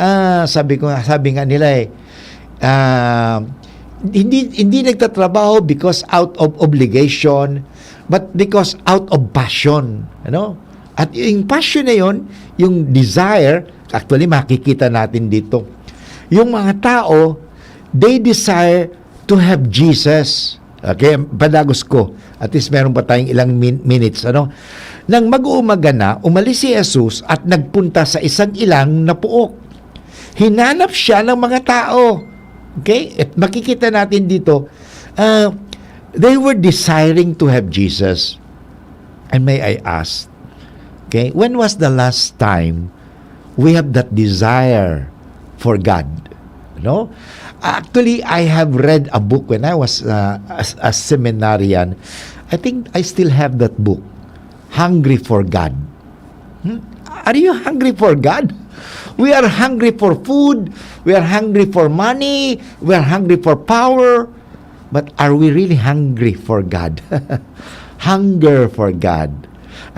ah, sabi ko nga, sabi nga nila eh, ah, hindi, hindi nagtatrabaho because out of obligation, but because out of passion. Ano? At yung passion na yon, yung desire, actually makikita natin dito. Yung mga tao, they desire to have Jesus. Okay, padagos ko. At least meron pa tayong ilang min-, minutes, ano? Nang mag-uumaga na, umalis si Jesus at nagpunta sa isang ilang na puok. Hinanap siya ng mga tao. Okay? At makikita natin dito, ah, they were desiring to have Jesus. And may I ask, okay, when was the last time we have that desire for God? No? Actually, I have read a book when I was, uh, a, a seminarian. I think I still have that book, Hungry for God. Hmm? Are you hungry for God? We are hungry for food. We are hungry for money. We are hungry for power. But are we really hungry for God? Hunger for God.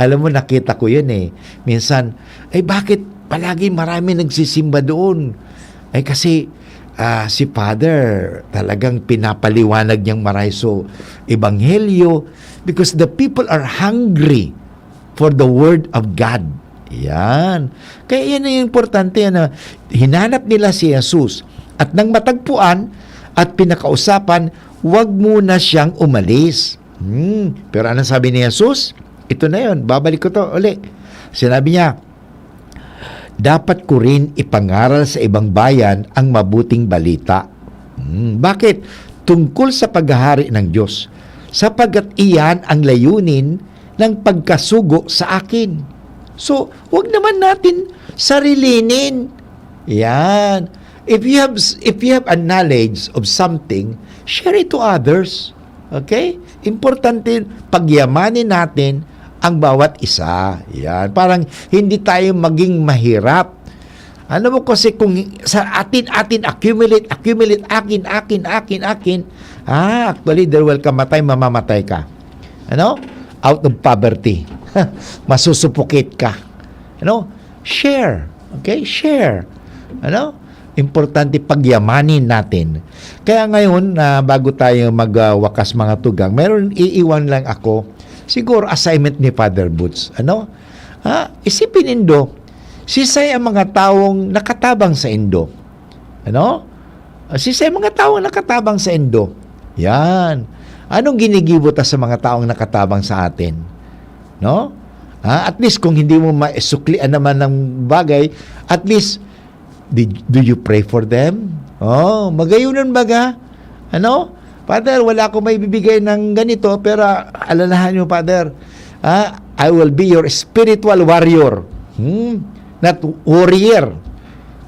Alam mo, nakita ko yun eh. Minsan, "Ay, bakit palagi marami nagsisimba doon?" Ay, kasi, ah, si Father talagang pinapaliwanag niyang maray so ebanghelyo because the people are hungry for the word of God. Yan. Kaya yan ang importante na hinanap nila si Jesus. At nang matagpuan at pinakausapan, wag muna siyang umalis. Hmm. Pero anong sabi ni Jesus? Ito na yon, babalik ko to uli. Sinabi niya, "Dapat ko rin ipangaral sa ibang bayan ang mabuting balita." Hmm. Bakit? Tungkol sa paghahari ng Diyos. Sapagkat iyan ang layunin ng pagkasugo sa akin. So, wag naman natin sarilinin. Yan. If you have, if you have a knowledge of something, share it to others. Okay? Importante, pagyamanin natin ang bawat isa. Yan. Parang hindi tayo maging mahirap. Ano mo kasi kung sa atin, atin, accumulate, accumulate, akin, akin, akin, akin, ah, actually, there will kamatay, mamamatay ka. Ano? Out of poverty. Masusupukit ka. Ano? Share. Okay? Share. Ano? Importante pagyamanin natin. Kaya ngayon, ah, bago tayo magwakas, mga tugang, meron iiwan lang ako. Siguro assignment ni Father Boots. Ano? Ha? Isipin nindo, sisay ang mga taong nakatabang sa indo? Ano? Ah, sisay ang mga taong nakatabang sa indo? Yan. Anong ginigibo ta sa mga taong nakatabang sa atin? No? Ha? At least kung hindi mo maisuklian naman ng bagay, at least, did, do you pray for them? Oh, magayunan baga. Ano? "Father, wala akong maibibigay ng ganito, pero alalahan mo, Father, ah, I will be your spiritual warrior." Hmm? Not warrior,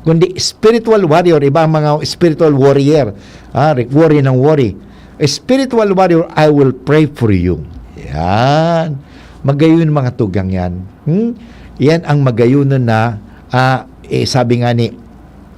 kundi spiritual warrior. Iba ang mga spiritual warrior. Ah, re- worry ng worry. Spiritual warrior, I will pray for you. Yan. Magayon mga tugang yan. Hmm? Yan ang magayon na, ah, eh, sabi nga ni,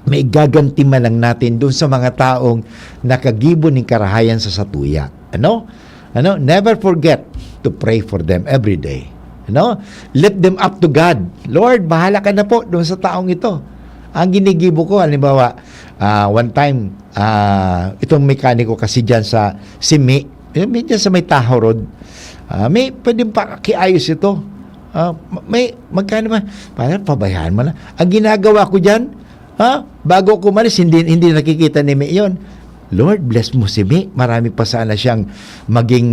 may gaganti man lang natin dun sa mga taong nakagibo ning karahayan sa satuya. Ano? Ano? Never forget to pray for them every day. Ano? Lift them up to God. "Lord, bahala ka na po dun sa taong ito." Ang ginigibo ko, halimbawa, ah, one time, ah, itong mekaniko kasi dyan sa, si Mi, eh, Mi dyan sa may Tahaw Road, ah, "Mi, pwede pa kiayos ito?" Ah, "May, magkano ba?" "Parang pabayaan mo na." Ang ginagawa ko dyan, ha? Bago ako umalis, hindi, hindi nakikita ni Mi yun. "Lord, bless mo si Mi. Marami pa sana siyang maging,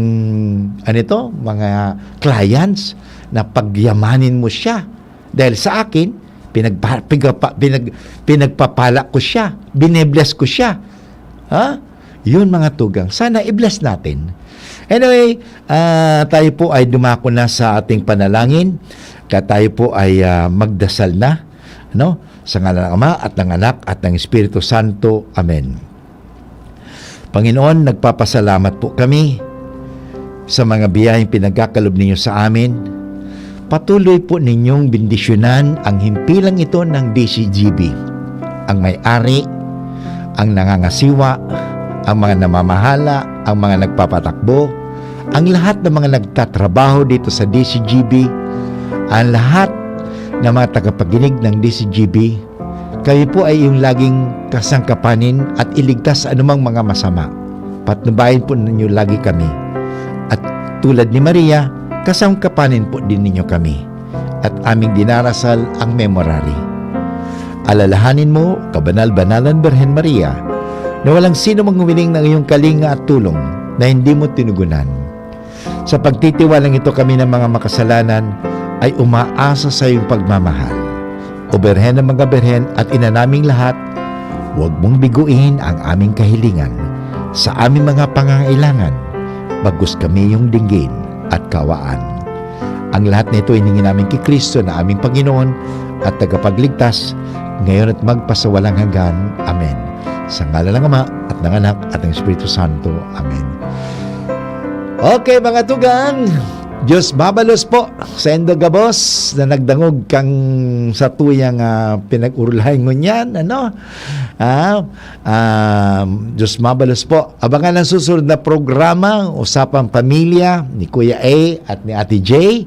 ano ito, mga clients na pagyamanin mo siya. Dahil sa akin, pinagpa-, pigapa-, pinag-, pinagpapala ko siya. Binebless ko siya." Ha? Yun, mga tugang. Sana i-bless natin. Anyway, ah, tayo po ay dumako na sa ating panalangin. Kaya tayo po ay, ah, magdasal na, no? Sa ngalan ng Ama at ng Anak at ng Espiritu Santo. Amen. Panginoon, nagpapasalamat po kami sa mga biyayang pinagkakalob ninyo sa amin. Patuloy po ninyong bendisyonan ang himpilang ito ng D C G B, ang may-ari, ang nangangasiwa, ang mga namamahala, ang mga nagpapatakbo, ang lahat ng mga nagtatrabaho dito sa D C G B, ang lahat ng mga tagapaginig ng D C G B, kami po ay iyong laging kasangkapanin at iligtas sa anumang mga masama. Patnubayan po ninyo lagi kami. At tulad ni Maria, kasangkapanin po din ninyo kami. At aming dinarasal ang memorary. Alalahanin mo, kabanal-banalan Birhen Maria, na walang sino mang humiling ng iyong kalinga at tulong na hindi mo tinugunan. Sa pagtitiwalang ito kami ng mga makasalanan ay umaasa sa iyong pagmamahal. O Birhen ng mga Birhen at Ina naming lahat, huwag mong biguin ang aming kahilingan sa aming mga pangangailangan, bagkus kami iyong dinggin at kawaan. Ang lahat na ito hiningi namin kay Kristo na aming Panginoon at Tagapagligtas, ngayon at magpasawalang hanggan. Amen. Sa ngalan ng Ama, at ng Anak, at ng Espiritu Santo. Amen. Okay, mga tugang, Diyos mabalos po sa indo gabos na nagdangog kan satuyang, ah, pinag-urulayan ngunyan, ano? Ah, um, Diyos mabalos po. Abangan ang susunod na programa, Usapang Pamilya, ni Kuya A at ni Ate J.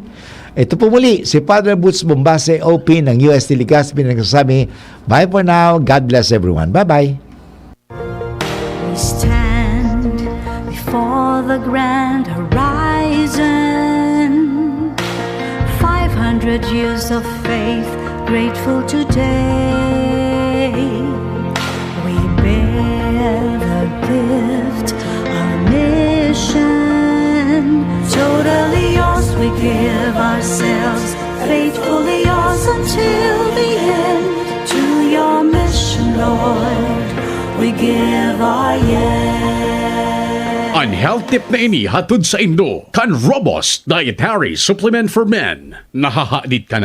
Ito po muli, si Father Boots Bombase, O P ng U S Telecast, pinagsasabi, "Bye for now. God bless everyone. Bye-bye." We stand before the grand horizon. Five hundred years of faith, grateful today. We bear the gift, our mission. Totally yours, we give ourselves. Faithfully yours until the end. To your mission, Lord, we give our yes. An health tip na ini hatod saindo kan Robust Dietary Supplement for Men. Nahahadit ka na?